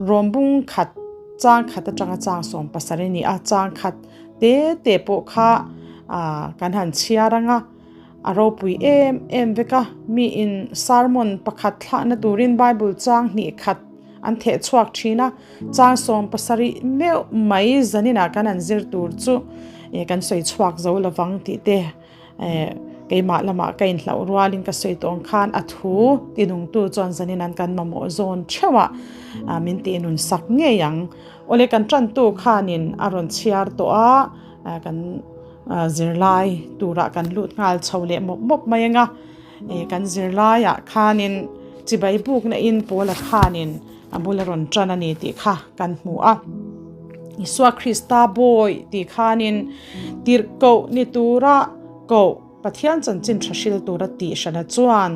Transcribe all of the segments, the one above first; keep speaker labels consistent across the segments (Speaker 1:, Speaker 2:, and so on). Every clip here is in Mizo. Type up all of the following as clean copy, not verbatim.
Speaker 1: Rawm bung khat chang khat atanga chang 70 a ni a, chang khat te te pawh kha kan han chhiar ang a, a ropui em em vek a, mi in sermon pakhat thlahna turin Bible chang hnih khat an theh chhuak thin a, chang 70 meuh mai zaninah kan han zir tur chu kan sawi chhuak zo lovang tih te. Keimah lamah ka inhlauh rualin ka sawi tawh ang khan a thu tinungtu chuan zanin an kan mamawh zawn theuh a, min tihnun sak ngei ang. Awle kan tantu khanin a rawn chhiar tawh a, kan zirlai turah kan lut nghal chho leh mawp mawp mai ang a. Kan zirlaiah khanin chibai bukna in Paula khanin a bula rawn tan a ni tih kha kan hmu a. Isua Krista bawi tih khanin tirhkoh ni tura koh Pathian chanchin tha hril tura tih hrana chuan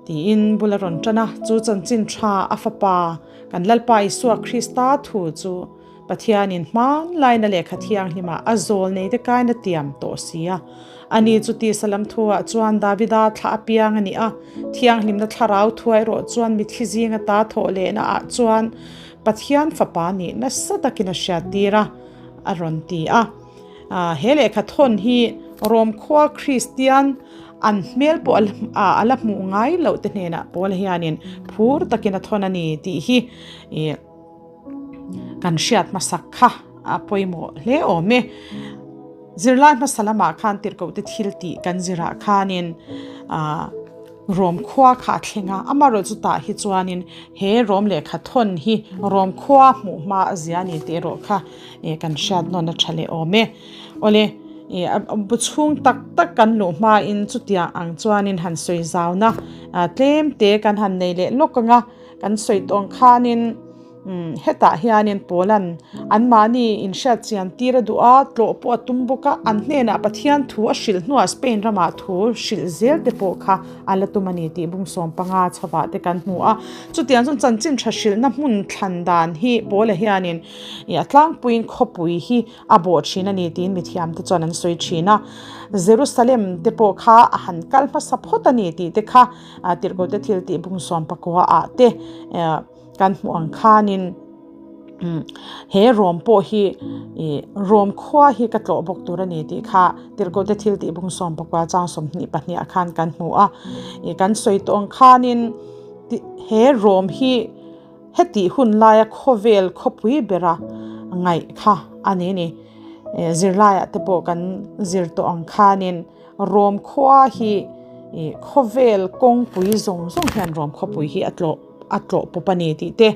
Speaker 1: tiin bula rawn tan a. Chu chanchin tha a fapa kan Lalpa Isua Krista thu chu Pathianin hmanlaina lehkha thianghlimah a zawl nei te kaina tiam tawh si a. Ani chu tisa lam thuah chuan Davida thla apiang a ni a, thianghlimna thlarau thuah erawh chuan mithi zinga ta thawh lehna ah chuan Pathian fapa nih nasa takin a hriattir a, a rawn ti a. He lehkha thawn hi Rom khua Kristian an hmel pawh a la hmuh ngai loh te hnenah Paula hianin phur takin a thawn a ni tih hi Kan hriat hmasak kha a pawimawh hle awm e. Zirlai hmasa lamah khan tirhkohte thil tih kan zirah khanin ah Rom khua kha a thleng a, amaherawh chu tah hi chuanin he Rom lehkha thawn hi Rom khua hmuh hma a zia a ni tih erawh kha kan hriat nawn a tha leh awm e. Awle, bu chhung tak tak kan luh hmain chutiang ang chuanin han sawi zauna tlem te kan han nei leh lawk ang a. Kan sawi tawng khanin hetah hianin Paula'n anmahni inhriat chian tir a duh a, tlawh pawh a tum bawk a, an hnenah Pathian thu a hrilh hnuah Spain ramah thu hrilh zel te pawh kha a la tum a ni tih bung 15 chhovah te kan hmu a. Chutiang chuan chanchin tha hrilhna hmun thlan dan hi Paula hianin a tlangpuiin khawpui hi a bawh thin a ni tiin mithiam te chuan an sawi thin a. Jerusalem te pawh kha a han kal hmasa phawt a ni tih te kha Tirhkoh te thil tih bung 19 ah te kan hmuh ang khanin he Rom pawh hi Rom khua hi ka tlawh bawk tur a ni tih kha Tirhkoh te thil tih bung 19 chang 22 ah khan kan hmu a. Kan sawi tawh ang khanin he Rom hi Hetih hun laia khawvel khawpui bera ngaih kha a ni ni. Zirlaiah te pawh kan zir tawh ang khanin Rom khua hi khawvel kawngpui zawng zawng hian Rom khawpui hi a tlawh a tlawh pawp a ni tih te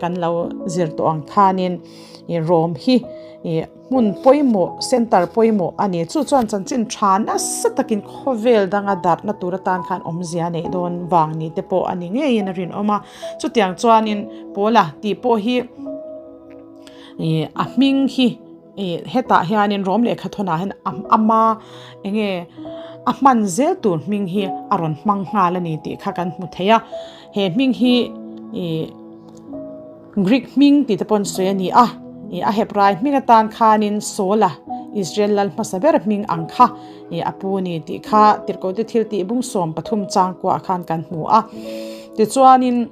Speaker 1: kan lo zir tawh ang khanin Rom hi Hmun pawimawh, centre pawimawh a ni. Chu chuan chanchin tha nasa takin khawvel danga darhna tur atan khan awmzia neih dawn vang ni te pawh a ni ngeiin a rinawm a. Chutiang chuanin Paula tih pawh hi ih a hming hi ih hetah hianin Rom lehkha thawnah hian ama eng nge a hman zel tur hming hi a rawn hmang nghal a ni tih kha kan hmu thei a. He hming hi ih. Greek hming tih te pawh an sawi a ni a, ih a Hebrai hming atan khanin Saula, Israel lal hmasa ber hming ang kha ih a pu a ni tih kha Tirhkohte thil tih bung 13 chang kuah khan kan hmu a. Tichuanin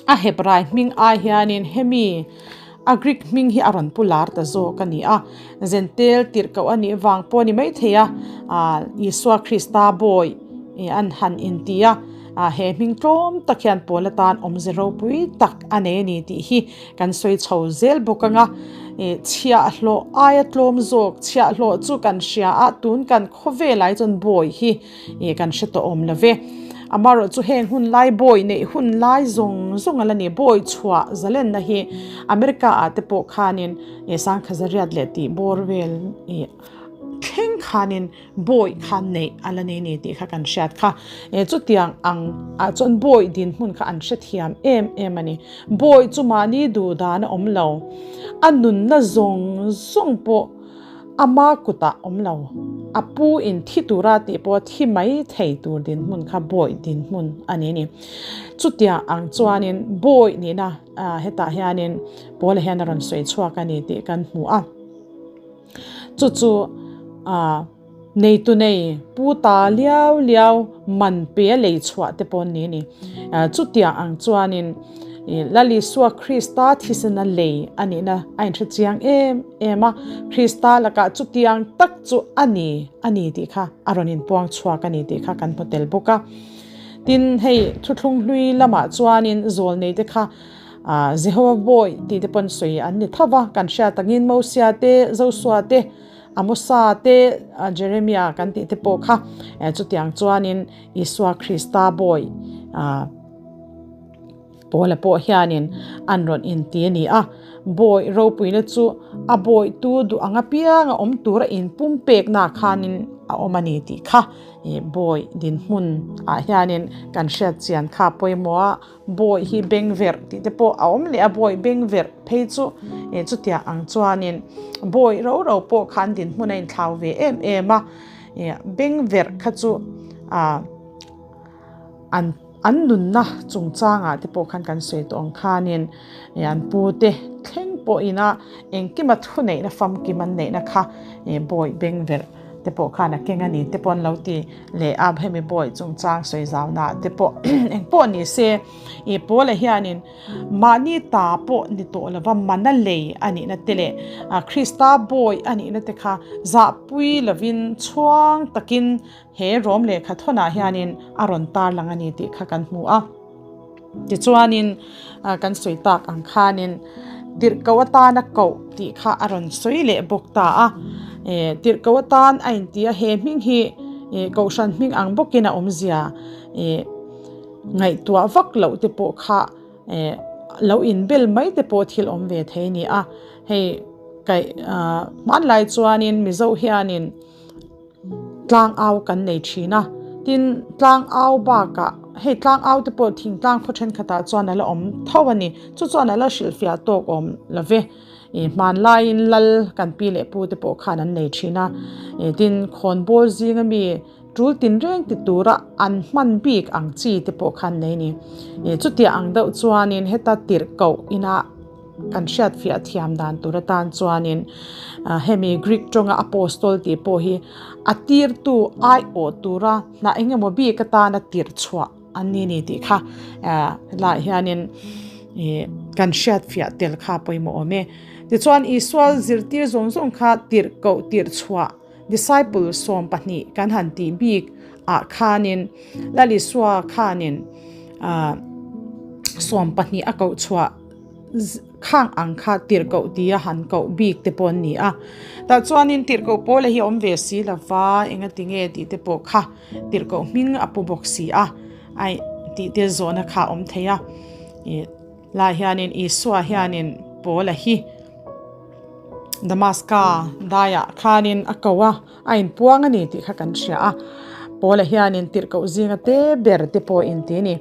Speaker 1: a Hebrai hming ai hianin hemi a Greek hming hi a rawn pu lar ta zawk a ni a, Zentel tirhkoh a nih vang pawh a ni maithei a, ah Isua Krista bawi ih an han inti a. He hming tlawm tak hian pawl atan awmze ropui tak a nei a ni tih hi kan sawi chho zel bawk ang a. Chhiahhlawh aia tlawm zawk chhiahhlawh chu kan hria a, tun kan khawvel ah chuan bawi hi kan hre tawh awm lo ve. Amaherawh chu heng hun lai bawi neih hun lai zawng zawng a la ni. Bawi chhuah zalenna hi America ah te pawh khanin sangkhazariat leh tih bawr vel thleng khanin Bawi kha neih a la nei ni tih kha kan hriat kha. E chutiang ang ah chuan bawi dinhmun kha an hrethiam em em a ni. Bawi chu mahni duh dan a awm lo. A nunna zawng zawng pawh ama kutah awm lo. A pu in thi tura tih pawh thi mai thei tur dinhmun kha bawi dinhmun a ni ni. Chutiang ang chuanin bawi nihna hetah hianin Paula hian a rawn sawi chhuak a ni tih kan hmu a. Chu chu ah neitu nei pu ta liau liau man pe a lei chhuah te pawh an ni a ni. Chutiang ang chuanin Lal Isua Krista thisena lei a nihna a inhre chiang em em a, Krista lakah chutiang tak chu a ni a ni tih kha a rawn inpuang chhuak a ni tih kha kan hmu tel bawk a. Tin, hei thuthlung hlui lamah chuanin zawlnei te kha Jehova bawi tih te pawn sawi an ni tho va, kan hriat angin Mosia te, Josua te, Amosa te, Jeremia kan tih te pawh kha chutiang chuanin Isua Krista bawi Paula pawh hianin an rawn inti a ni a, bawi ropuina chu a bawitu duh ang apiang a awm tura inpumpekna khanin a awm a ni tih kha bawi dinhmun ah hianin kan hriat chian kha pawimawh a, bawi hi bengverh tih te pawh a awm leh a, bawi bengverh phei chu chutiang ang chuanin bawi ro ro pawh khan dinhmun a inthlau ve em em a, bengverh kha chu ah. An an nunna chungchangah te pawh khan kan sawi tawh ang khanin an pu te thleng pawhina engkima thuneihna famkim an neihna kha bawi bengverh te pawh khan a keng a ni te pawh an lo ti leh a, hemi bawi chungchang sawi zauna te pawh eng pawh ni se ih Paula hianin mahni ta pawh ni tawh lova mana lei a nihna te leh Krista bawi a nihna te kha zahpui lovin chhuang takin He Rom lehkha thawnah hianin a rawn tarlang a ni tih kha kan hmu a. Tichuanin kan sawi tak ang khanin tirhkoh atana koh tih kha a rawn sawi leh bawk ta a. Tirhkoh atan a inti a, he hming hi kohhran hming ang bawkin a awmzia ngaihtuah vak loh te pawh kha lo inbel mai te pawh thil awm ve thei a ni a. Hei kaih hmanlai chuanin Mizo hianin. Tlang au kan nei thin a, tin tlang au bakah hei tlang au te pawh thingtlang khaw thenkhatah chuan a la awm tho a ni, chu chuan a la hrilhfiah tawk awm lo ve, ih hmanlaiin lal kan pi leh pu te pawh khan an nei thin a, ih tin khawnbawl zinga mi tul tinreng ti tura an hman bik ang chi te pawh khan nei a ni, ih chutiang ang deuh chuanin heta tirh koh inah. Kan hriatfiah thiam dan tur atan chuanin hemi Greek tawnga apostol tih pawh hi a tirtu aiawh tura hna eng emaw bik atana tirh chhuah an ni ni tih kha helaiah hianin ih kan hriatfiah tel kha a pawimawh awm e. Tichuan Isua zirtir zawng zawng kha tirh koh tirh chhuah disciple 12 kan han tih bik ah khanin Lal Isua khanin ah 12 a koh chhuah khang ang kha tirhkoh tia han koh bik te pawh an ni a tah chuanin tirhkoh pawl hi a awm ve si lova enga tinge tih te pawh kha tirhkoh hming a pu bawk si a aih tih te zawhna kha a awm thei a ih lai hianin Isua hianin Paula hi Damaska daiah khanin a ko a a inpuang a ni tih kha kan hria a Paula hianin tirhkoh zinga te ber te pawh inti a ni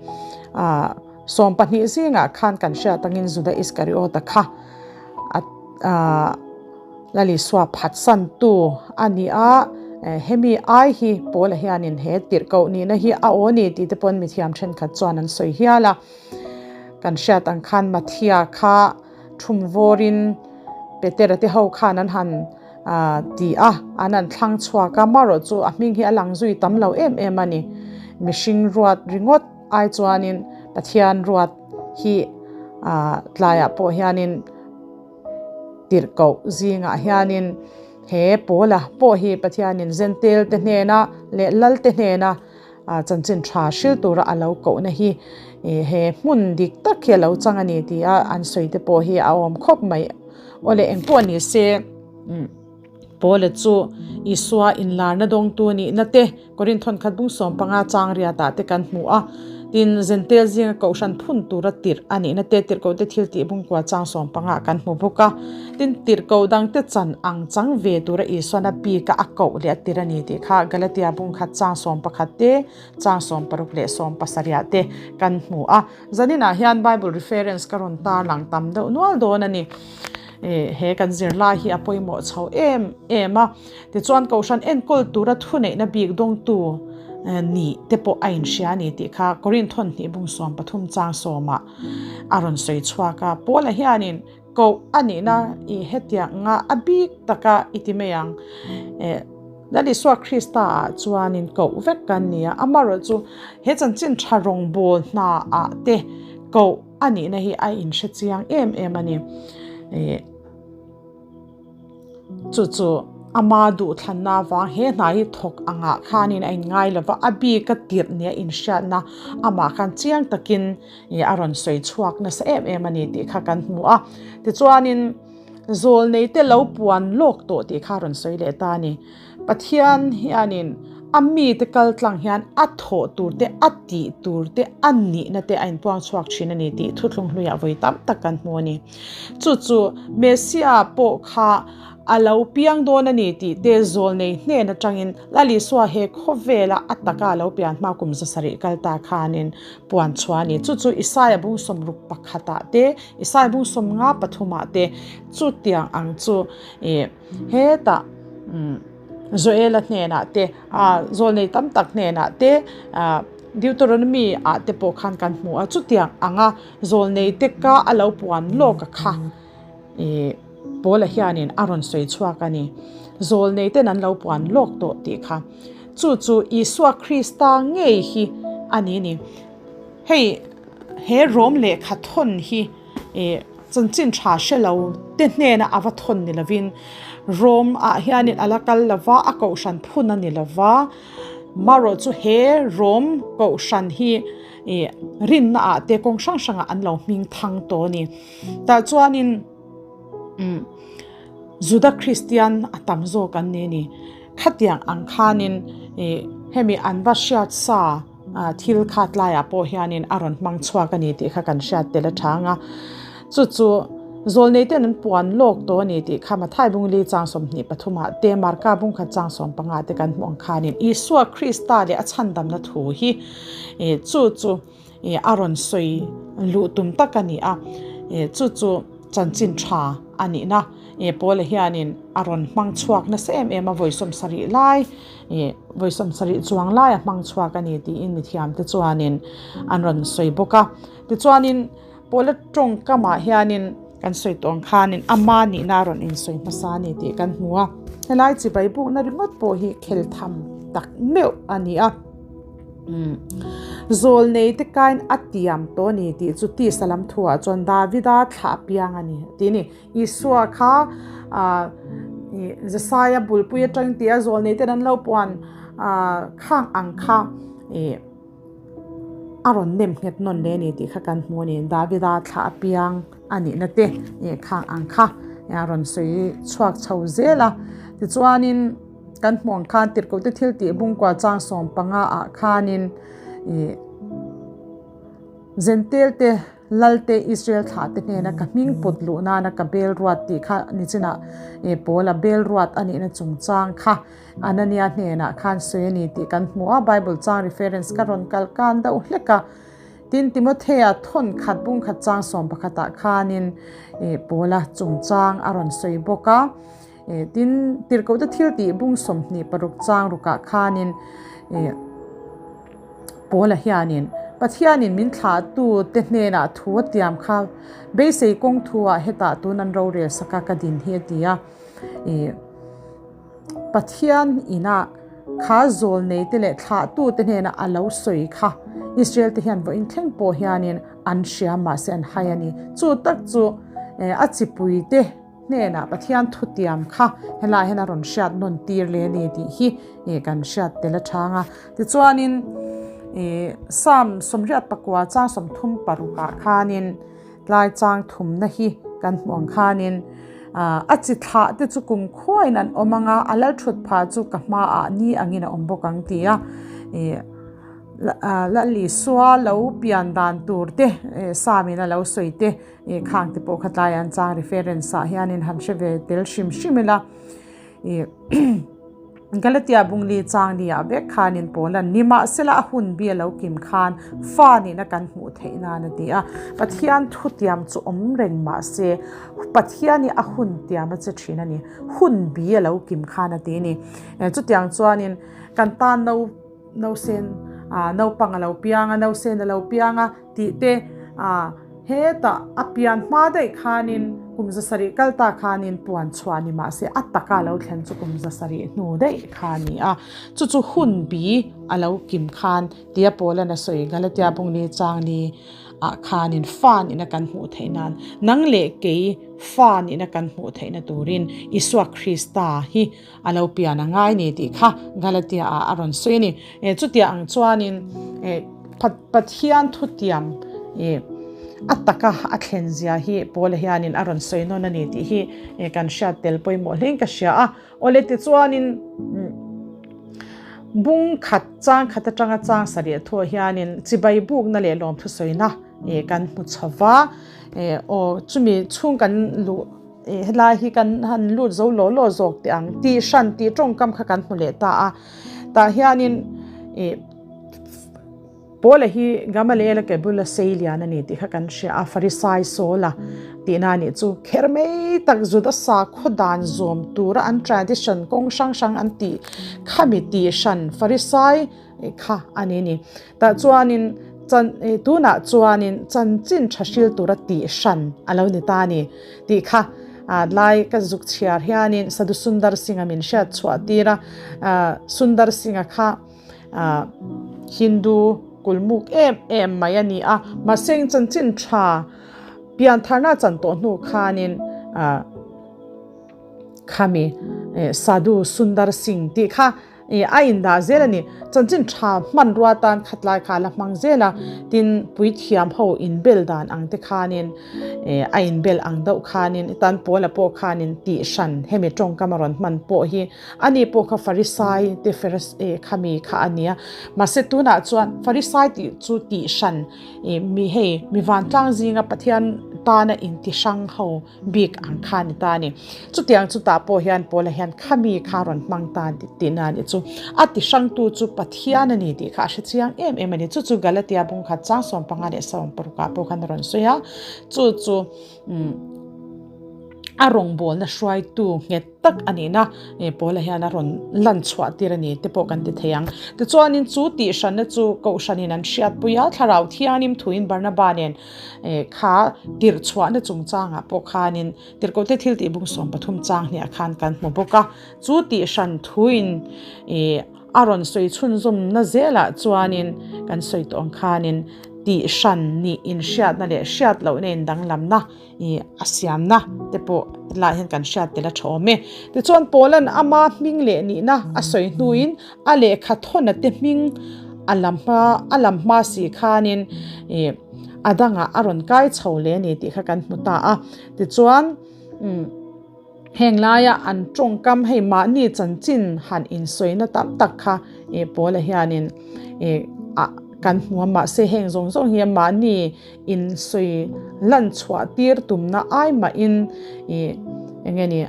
Speaker 1: ah. 12 zingah khan kan hriat angin Juda Iskariota kha a Lal Isua phatsantu a ni a, hemi ai hi Paula hianin he tirhkoh nihna hi a aw ni tih te pawn mithiam thenkhat chuan an sawi hial a. Kan hriat ang khan Mathia kha thumvawrin Petera te ho khan an han ti a, an han thlang chhuak a, marawh chu a hming hi a lang zui tam lo em em a ni. Mihring ruat ringawt. Ai chuanin Pathian ruat hi tlaiah pawh hianin tirhkoh zingah hianin he Paula pawh hi Pathianin Zentel te hnena leh Lal te hnena chanchin tha hril tura a lo kohna hi he hmun dik tak hi a lo chang a ni tia an sawi te pawh hi a awm khawp mai. Awle engpawh ni se. Paula chu Isua inlarna dawngtu nihna te Korinth thawnkhat bung 15 chang riatah te kan hmu a. Tin, Zentel zinga kohhran phun tura tirh a nihna te tirhkohte thil tih bungkua chang 15 kan hmu bawk a. Tin, tirhkoh dangte chan ang chang ve tura Isuan a bika a koh leh a tirh a ni tih kha Galatia bungkhat chang 11 te, chang 16 leh 17 te kan hmu a. Zaninah hian Bible reference ka rawn tarlang tam deuh nual dawn a ni. He kan zirlai hi a pawimawh chho em em a. Tichuan Kohhran enkawl tura thuneihna bik dawngtu nih te pawh a inhria a ni tih kha Korinth thawnhnih bung 13 chang sawmah a rawn sawi chhuak a. Paula hianin koh a nihna i hetianga a bik taka i ti mai ang. Lal Isua Krista ah chuanin koh vek kan ni a, amaherawhchu he chanchin tha rawngbawl hna ah te koh. a nihna hi a inhre chiang em em a ni. Chu chu ama duhthlanna avang he hna hi thawk angah khanin a inngai lo va, a bika tirh nia inhriatna amah khan chiang takin a rawn sawi chhuak nasa em em a ni tih kha kan hmu a. Tichuanin zawlneite lo puan lawk tawh tih kha a rawn sawi leh ta a ni. Pathian hianin a mite kal tlang hian a thawh tur te, a tih tur te, a nihna te a inpuang chhuak thin a ni tih thuthlung hluiah vawi tam tak kan hmu a ni. Chu chu Messiah pawh kha a lo piang dawn a ni tih te zawlnei hnen atangin Lal Isua he khawvela a taka a lo pian hma kum zasarih kal ta khanin puan chhuah a ni. Chu chu Isaia bung sawmruk pakhatah te, Isaia bung sawmnga pathumah te chutiang ang chu ih Hetah Joela hnenah te, zawlnei tam tak hnenah te, Deuteronomy ah te pawh khan kan hmu a, chutiang anga zawlnei te ka a lo puan lawk a kha Paula hianin a rawn sawi chhuak a ni. Zawlnei ten an lo puan lawk tawh tih kha. Chu chu Isua Krista ngei hi a ni ni. Hei he Rom lehkha thawn hi Chanchin tha hre lo te hnena a va thawn ni lovin Rome ah hianin a la kal lo va, a kohhran phun a ni lo va, marawh chu he Rome kohhran hi ih rinna ah te kawng hrang hrangah an lo hming thang tawh a ni. Tah chuanin umm Juda Kristian a tam zawk an ni a ni. Khatiang ang khanin ih hemi an va hriat sa. Thil kha tlaiah pawh hianin a rawn hmang chhuak a ni tih kha kan hriat tel a chang a. Chu chu zawlnei ten an puan lawk tawh a ni tih kha Mathai Bungli chang 23 ah te, Marka Bungkhat chang 15 te kan hmuh ang khanin Isua Krista leh a chhandamna thu hi chu chu a rawn sawi luh tum tak a ni a. Chu chu chanchin tha a nihna Paula hianin a rawn hmang chhuak nasa em em a, vawi 70 lai. Ih vawi 70 chuang lai a hmang chhuak a ni tiin mithiamte chuanin an rawn sawi bawk a. Tichuanin Paula tawngkamah hianin kan sawi tawh ang khanin ama nihna a rawn insawi hmasa a ni tih kan hmu a. Helai chibai bukna ringawt pawh hi khel tham tak meuh a ni a. Umm zawlnei te kain a tiam tawh a ni tih chu tisa lam thuah chuan Davida thlah piang a ni tih a ni. Isua kha Jesaia bulpui atang tia zawlnei ten an lo puan khang ang kha a rawn nem nghet nawn leh a ni tih kha kan hmu a ni. Davida thlah apiang a nihna te khang ang kha a rawn sawi chhuak chho zel a. Tichuanin kan hmuh ang khan tirhkohte thil tih bungkua chang 15 ah khanin Zentelte Lalte Israel thlahte hnena ka hming put luh nana ka bel ruat tih kha nichinah Paula bel ruat a nihna chungchang kha Anania hnenah khan sawi a ni tih kan hmu a, Bible chang reference ka rawn kal kan deuh hlek a. Tin, Timothea thawn khat bung khat chang 11 ah khanin Paula chungchang a rawn sawi bawk a. Tin, Tirhkohte thiltih bung 26 chang rukah khanin Paula hianin, Pathianin min thlahtute hnenah thu a tiam kha beisei kawng thuah hetah tun an rorel sak a ka din hi a ti a. Pathian inah kha zawlneite leh thlahtute hnenah a lo sawi kha Israel te hian vawiin thleng pawh hianin an hria mahse an hai a ni. Chu tak chu a chipuite Hnenah Pathian thutiam kha helaiah hian a rawn hriat nawn tir leh a ni tih hi kan hriat tel a chang a. Tichuanin Psalm 89 chang 36 ah khanin tlai chang thumna hi kan hmuh ang khanin a chi thlah te chu kum khuain an awm ang a, a lal thut phah chu ka hmaah ni angin a awm bawk ang ti a. Lal Isua lo pian dan tur te Psalm in a lo sawi te Ih khang te pawh kha tlai an chang reference ah hianin han hre ve tel hrim hrim ila ih Galatia bungli chang ni ah vek khanin Paula'n nimahsela a hun bi a lo kim khan fa nihna kan hmuh theih nan a ti a, Pathian thutiam chu awm reng mahse Pathian hi a hun tiam a che thin a ni, hun bi a lo kim khan a ti a ni. Chutiang chuanin kan tan no nausen ah naupang a lo piang a, nausen a lo piang a tih te ah Hetah a pian hma daih khanin kum 7 kal ta khanin puan chhuah ni mahse a taka lo thlen chu kum 7 hnu daih kha a ni a. Chu chu hun bi a lo kim khan tia Paula'n a sawi Galatia bungli chang ni ah khanin fa nihna kan hmuh theih nan nang leh kei fa nihna kan hmuh theihna turin Isua Krista hi a lo pian a ngai ni tih kha Galatia ah a rawn sawi a ni. Chutiang ang chuanin Pathian thutiam a taka a thlen zia hi Paula hianin a rawn sawi nawn a ni tih hi kan hriat tel pawimawh hlein ka hria a. Awle tichuanin bung khat chang khat atanga chang sarih thuah hianin chibai bukna leh lawmthu sawina kan hmu chho va. Aw chumi chhung kan luh Helai hi kan han lut zo law law zawk teh ang tih hran tih tawngkam kha kan hmu leh ta a, tah hianin ih Paula hi Gamaliela ke bula sei lian a ni tih kha kan hria a, Farisai Saula tihna a nih chu kher mai tak Juda sakhaw dan zawm tura an tradition kawng hrang hrang an tih khami tih hran Farisai kha a ni ni. Tah chuanin chan tunah chuanin chanchin tha hril tura tih hran a lo ni ta a ni tih kha lai ka zuk chhiar hianin Sadhu Sundar Singh-a min hriat chhuah tir a, Sundar Singh-a kha Hindu kulmuk em em mai a ni a, mahse chanchin tha piantharna chan tawh hnu khanin khami Sadhu Sundar Singh tih kha Ih, a indah zel a ni. Chanchin tha hmanrua tan khatlai kha a la hmang zel a, tin puithiam ho inbel dan ang te khanin ih a inbel ang deuh khanin tan Paula pawh khanin tih hran hemi tawngkam a rawn hman pawh hi ani pawh kha Farisai te ih khami kha a nia. Mahse tunah chuan Farisai tih chu tih hran ih mi hei mi vantlang zinga Pathian tana intihrang ho bik ang kha a ni ta a ni. Chutiang chutah pawh hian Paula hian khami kha a rawn hmang ta tihna a nih chu. A ti hrangtu chu Pathian a ni tih kha a hre chiang em em a ni. Chu chu Galatia bungkhat chang 15 leh 16 ah pawh khan a rawn sawi a. Chu chu a rawngbawlna hruaitu nghet tak a nihna Paula hian a rawn lan chhuah tir a ni te pawh kan ti thei ang. Tichuanin chu tihhranna chu Kohhranin an hriatpui a, Thlarau Thianghlim thuin Barnaba nen Kha tirh chhuahna chungchangah pawh khanin Tirhkohte thil tih bung 13 chang hniah khan kan hmu bawk a. Chu tih hran thuin a rawn sawi chhunzawmna zelah chuanin kan sawi tawh ang khanin tih hran nih inhriatna leh hriat lohna indanglamna a siamna te pawh helaiah hian kan hriat tel a tha awm e. Tichuan Paula'n ama hming leh nihna a sawi hnuin a lehkha thawna te hming a lam hma a lam hma si khanin A dangah a rawn kai chho leh a ni tih kha kan hmu ta a. Tichuan, umm, heng laia an tawngkam hei mahni chanchin han insawina tam tak kha eh Paula hianin eh ah kan hmu a, mahse heng zawng zawng hi mahni insawi lan chhuah tir tumna ai mahin eh eng nge ni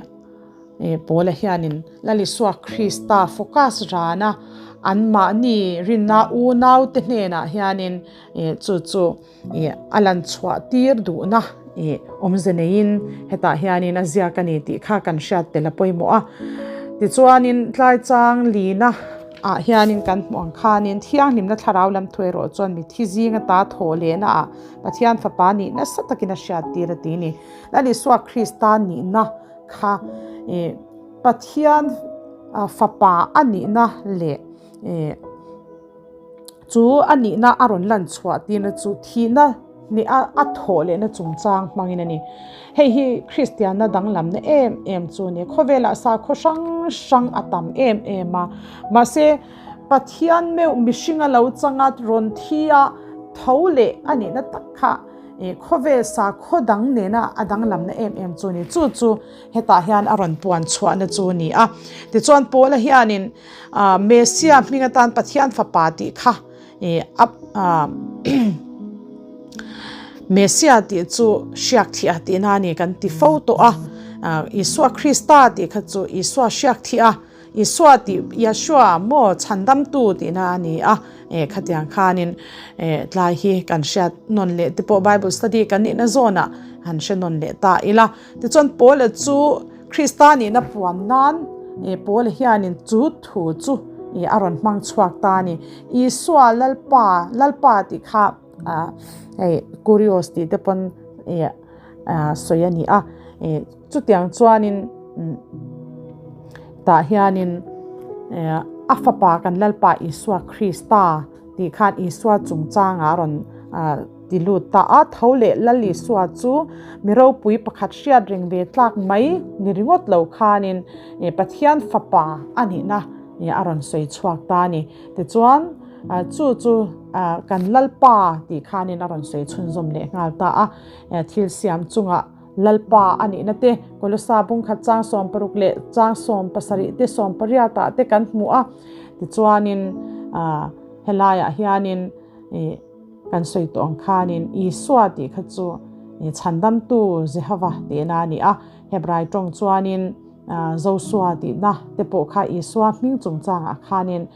Speaker 1: eh Paula hianin Lal Isua Krista focus rana anmahni rinna unaute hnenah hianin Ih chu chu ih a lan chhuah tir duhna ih awmze neiin hetah hianin a ziak a ni tih kha kan hriat tel a pawimawh a. Tichuanin tlai chang lina ah hianin kan hmuh ang khanin thianghlimna thlarau lam thu erawh chuan mithi zinga ta thawh lehna ah Pathian fapa nih nasa takin a hriat tir a ti a ni. Lal Isua Krista nihna kha ih Pathian fapa a nihna leh ih Chu a nihna a rawn lan chhuah tirna chu thihna leh a thawh lehna chungchang hmangin a ni. Hei hi Kristianna danglamna em em chu a ni. Khawvelah sakhaw hrang hrang a tam em em a. Mahse, Pathian meuh mihringa lo changa rawn thi a tho leh a nihna tak kha khawvel sakhaw dang nena a danglamna em em chu a ni. Chu chu hetah hian a rawn puan chhuahna chu a ni a. Tichuan, Paula hianin Messia hming atan Pathian fapa tih kha a Messia tih chu hriak thih a tihna a ni kan ti fo tawh a. Isua Krista tih kha chu Isua hriak thih a, Isua tih Yeshua maw chhandamtu tihna a ni a. Khatiang khanin tlai hi kan hriat nawn leh te pawh Bible study kan nihna zawnah han hre nawn leh ta ila. Tichuan Paula chu Krista nihna puan nan Paula hianin chu thu chu a rawn hmang chhuak ta a ni. Isua Lalpa, Lalpa tih kha hei Kurios tih te pawn sawi a ni a. Chutiang chuanin tah hianin a fapa kan Lalpa Isua Krista tih khan Isua chungchangah a rawn. ti lut ta a. Tho leh Lal Isua chu mi ropui pakhat hriat reng ve tlak mai ni ringawt lo khanin Pathian fapa a nihna a rawn sawi chhuak ta a ni. Tichuan, chu chu kan Lalpa tih khanin a rawn sawi chhunzawm leh nghal ta a. Thil siam chungah Lalpa a nihna te, Kolosa bungkhat chang 60 leh chang 70 te 80 ah te kan hmu a. Tichuanin helaiah hianin kan sawi tawh ang khanin Isua tih kha chu Chhandamtu Jehova tihna a ni a. Hebrai tawng chuanin Josua tihna te pawh kha Isua hming chungchangah khanin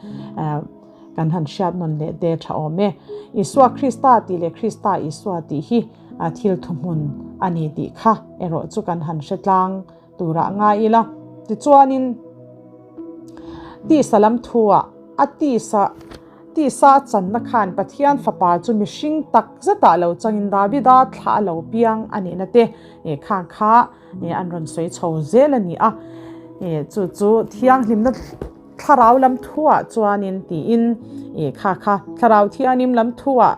Speaker 1: kan han hriat nawn leh te tha awm e. Isua Krista tih leh Krista Isua tih hi a thil thuhmun a ni tih kha erawh chu kan han hre tlang turah ngai ila. Tichuanin tisa lam thuah a tisa tisa a channa khan Pathian fapa chu mihring tak zetah lo changin Davida thlah a lo piang a nihna te khang kha an rawn sawi chho zel a ni a. Chu chu thianghlimna thlarau lam thuah chuanin tiin kha kha thlarau thianghlim lam thuah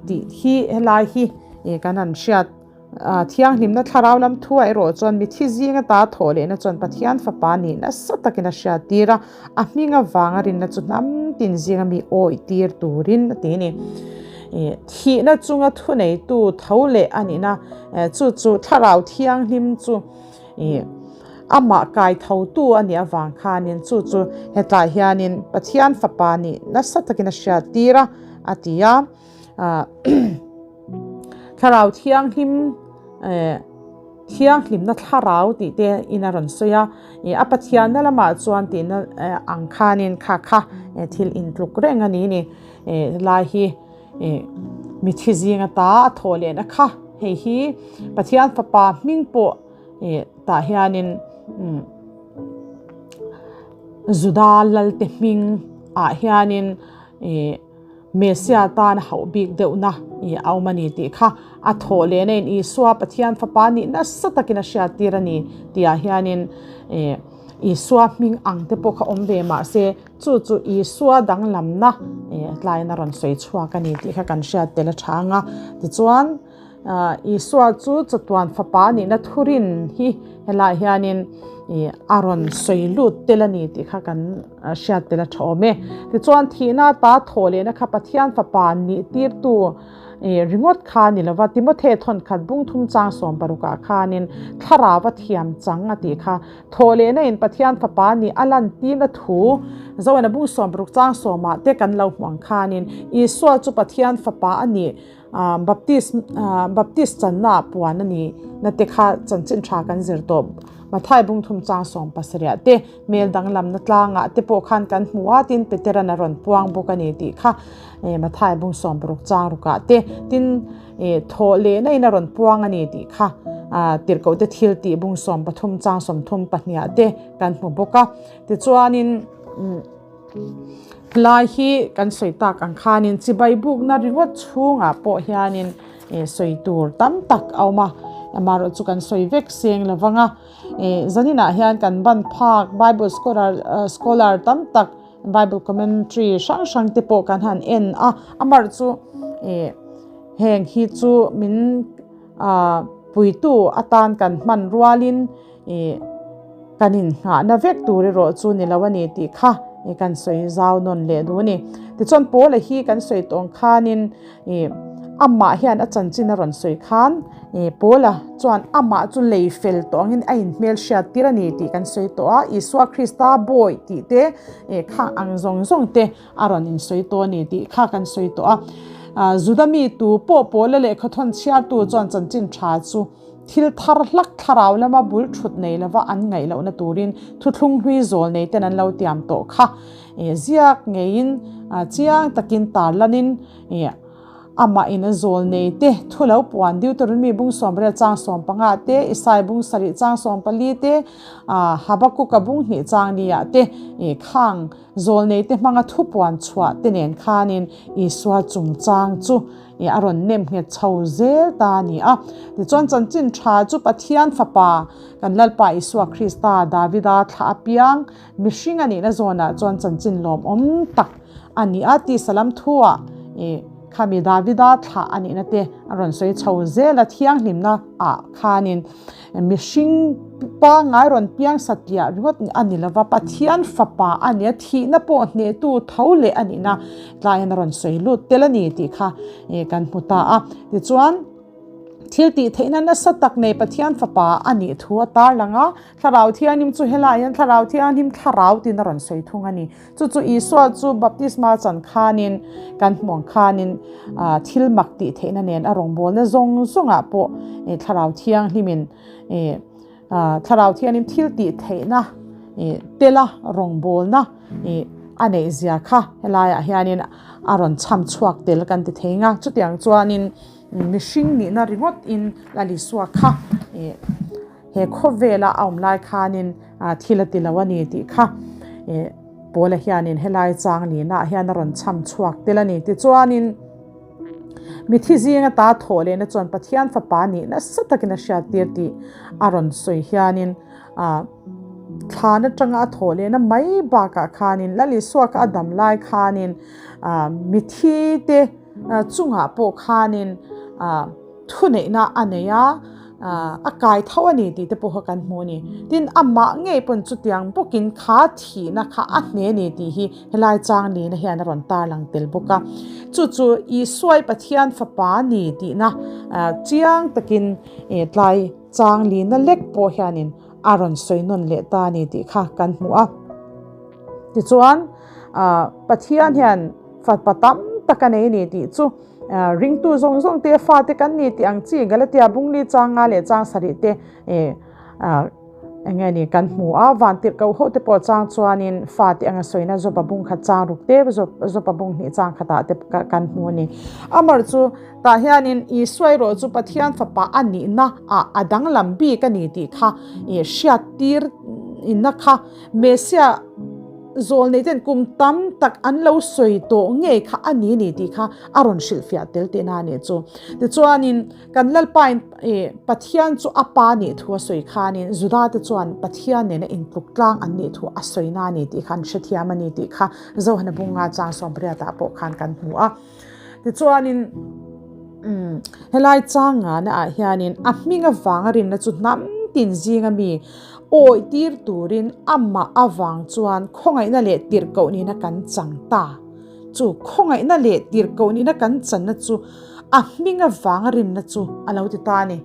Speaker 1: tih hi helai hi kan han hriat thianghlimna thlarau lam thuah erawh chuan mithi zing ata thawh lehna chuan Pathian fapa nih nasa takin a hriat tir a, a hming avanga rinna chu hnam tin zinga mi awih tir turin a ti a ni. Thihna chunga thuneitu tho leh a nihna chu chu thlarau thianghlim chu amah kai thotu a nih avang khanin chu chu hetlai hianin Pathian fapa nih nasa takin a hriat tir a a ti a. Thlarau thianghlim thianghlimna thlarau tih te in a rawn sawi a, a Pathianna lamah chuan tihna ang khanin kha kha thil intluk reng a ni ni lai hi mithi zing ata a thawh lehna kha hei hi Pathian fapa hming pawh tah hianin Juda lalte hming ah hianin Messia tan hauh bik deuhna a awm a ni tih kha a thawh lehna in Isua Pathian fapa nih nasa takin a hriat tir a ni tihah hianin Isua hming ang te pawh kha awm ve mahse Chu chu Isua danglamna tlaiin a rawn sawi chhuak a ni tih kha kan hriat tel a tha ang a. Tichuan, Isua chu chatuan fapa nihna thurin hi helaiah hianin a rawn sawi lut tel a ni tih kha kan hriat tel a tha awm e. Tichuan, thihna ata thawh lehna kha Pathian fapa nih tirtu ringawt kha a ni lova, Timothe thawnkhat bungthum chang 60 ah khanin thlarau a thiam chang a tih kha. Thawh lehna in Pathian Fapa nih a lantirna thu Zoena bung 60 chang sawmah te kan lo hmuh ang khanin Isua chu Pathian Fapa a nih Baptist Baptist channa ah puan a nih na te kha chanchin tha kan zir tawh. Mathai bung thum chang 70 ah te hmel danglamna tlangah te pawh khan kan hmu a tin Peteran a rawn puang bawk a ni tih kha Mathai bung 60 chang rukah te tin Thawh lehna in a rawn puang a ni tih kha tirhkohte thil tih bung 13 chang 32 ah te kan hmu bawk a. Tichuanin helai hi kan sawi tak ang khanin chibai bukna ringawt chhungah pawh hianin sawi tur tam tak a awm a, amaherawhchu chu kan sawi vek seng lo vang a. Zaninah hian kan ban phak Bible scholar scholar tam tak Bible commentary hrang hrang te pawh kan han en a, amaherawhchu chu heng hi chu min puitu atan kan hman rualin kan innghahna vek tur erawh chu ni lo a ni tih kha kan sawi zau nawn leh duh a ni. Tichuan Paula hi kan sawi tawng khanin amah hian a chanchin a rawn sawi khan Paula chuan amah chu lei fel tawh angin a inhmel hriat tir a ni tih kan sawi tawh a, Isua Krista bawi tih te khang ang zawng zawng te a rawn insawi tawh a ni tih kha kan sawi tawh a. Juda mi tu pawh Paula lehkha thawn chhiartu chuan chanchin tha chu thil thar hlak thlarau lama bul thut nei lova an ngaih lohna turin thuthlung hlui zawl nei ten an lo tiam tawh kha ziak ngeiin chiang takin tarlanin Amah in a zawl nei te, thu lo puan Deuteronomy bung 18 chang 15 te, Isai bung 7 chang 14 te, Habakuka bung 2 chang 4 ah te, khang zawl nei te hmanga thu puan chhuah te nen khanin Isua chungchang chu a rawn nem nghet chho zel ta a ni a. Tichuan chanchin tha chu Pathian Fapa kan Lalpa Isua Krista Davida thlah apiang mihring a nihna zawnah chuan chanchin lawmawm tak a ni a tih salam thuah. Khami Davida thlah a nihna te a rawn sawi chho zel a, thianghlimna ah khanin mihring pangngai rawn piang satliah ringawt a ni lova, Pathian fapa a ni a, thihna pawh hnehtu tho leh a nihna tlaiin a rawn sawi lut tel a ni tih kha kan hmu ta a. Tichuan, thil tih theihna nasa tak nei Pathian fapa a nih thu a tarlang a, Thlarau Thianghlim chu helaiah hian Thlarau Thianghlim Thlarau tiin a rawn sawi thung a ni. Chu chu Isua chu baptisma chan khanin kan hmuh ang khanin thil mak tih theihna nen a rawngbawlna zawng zawngah pawh Thlarau Thianghlimin Thlarau Thianghlim thil tih theihna tela rawngbawlna a neih zia kha helaiah hianin a rawn chham chhuak tel kan ti thei nga. Chutiang chuanin mihring nihna ringawt in Lal Isua kha He khawvela a awm lai khanin thil a ti lo a ni tih kha Paula hianin helai chang linah hian a rawn chham chhuak tel a ni. Tichuanin mithi zinga ta thawh lehna chuan Pathian fapa nih nasa takin a hriattir tih a rawn sawi hianin thlan atanga a thawh lehna mai bakah khanin Lal Isua kha a dam lai khanin mithi te chungah pawh khanin Thuneihna a nei a, a kai tho a ni tih te pawh kha kan hmu a ni. Tin, amah ngei pawn chutiang bawkin kha thihna kha a hne a ni tih hi helai chang nihna hian a rawn tarlang tel bawk a. Chu chu Isuai Pathian fapa a ni tihna chiang takin tlai chang lihna lek pawh hianin a rawn sawi nawn leh ta a ni tih kha kan hmu a. Tichuan, Pathian hian fapa tam tak a nei a ni tih chu Ringtu zawng zawng te fate kan ni tih ang chi Galatia bungli chang nga leh chang sarih te eng nge ni kan hmu a, van tirh ko ho te pawh chang chuanin fate anga sawina Jopa bung khat chang ruk te Jopa bung hnih chang khatah te kan hmu a ni. Amar chu tah hianin Isua erawh chu Pathian fapa a nihna ah a danglam bik a ni tih kha hriat tir inna kha Messiah Zawlnei ten kum tam tak an lo sawi tawh ngei kha a ni ni tih kha a rawn hrilhfiah tel tihna a nih chu. Tichuanin kan Lalpain Pathian chu a pa nih thu a sawi khanin Juda te chuan Pathian nena intluk tlang an nih thu a sawina a ni tih kha an hrethiam a ni tih kha Zohana bunga chang sawmriatah pawh khan kan hmu a. Tichuanin helai changana ah hianin a hming avanga rinna chu hnam tin zinga mi awi tir turin amah avang chuan khawngaihna leh tirhkoh nihna kan chang ta. Chu khawngaihna leh tirhkoh nihna kan channa chu a hming avanga rinna chu a lo ti ta a ni.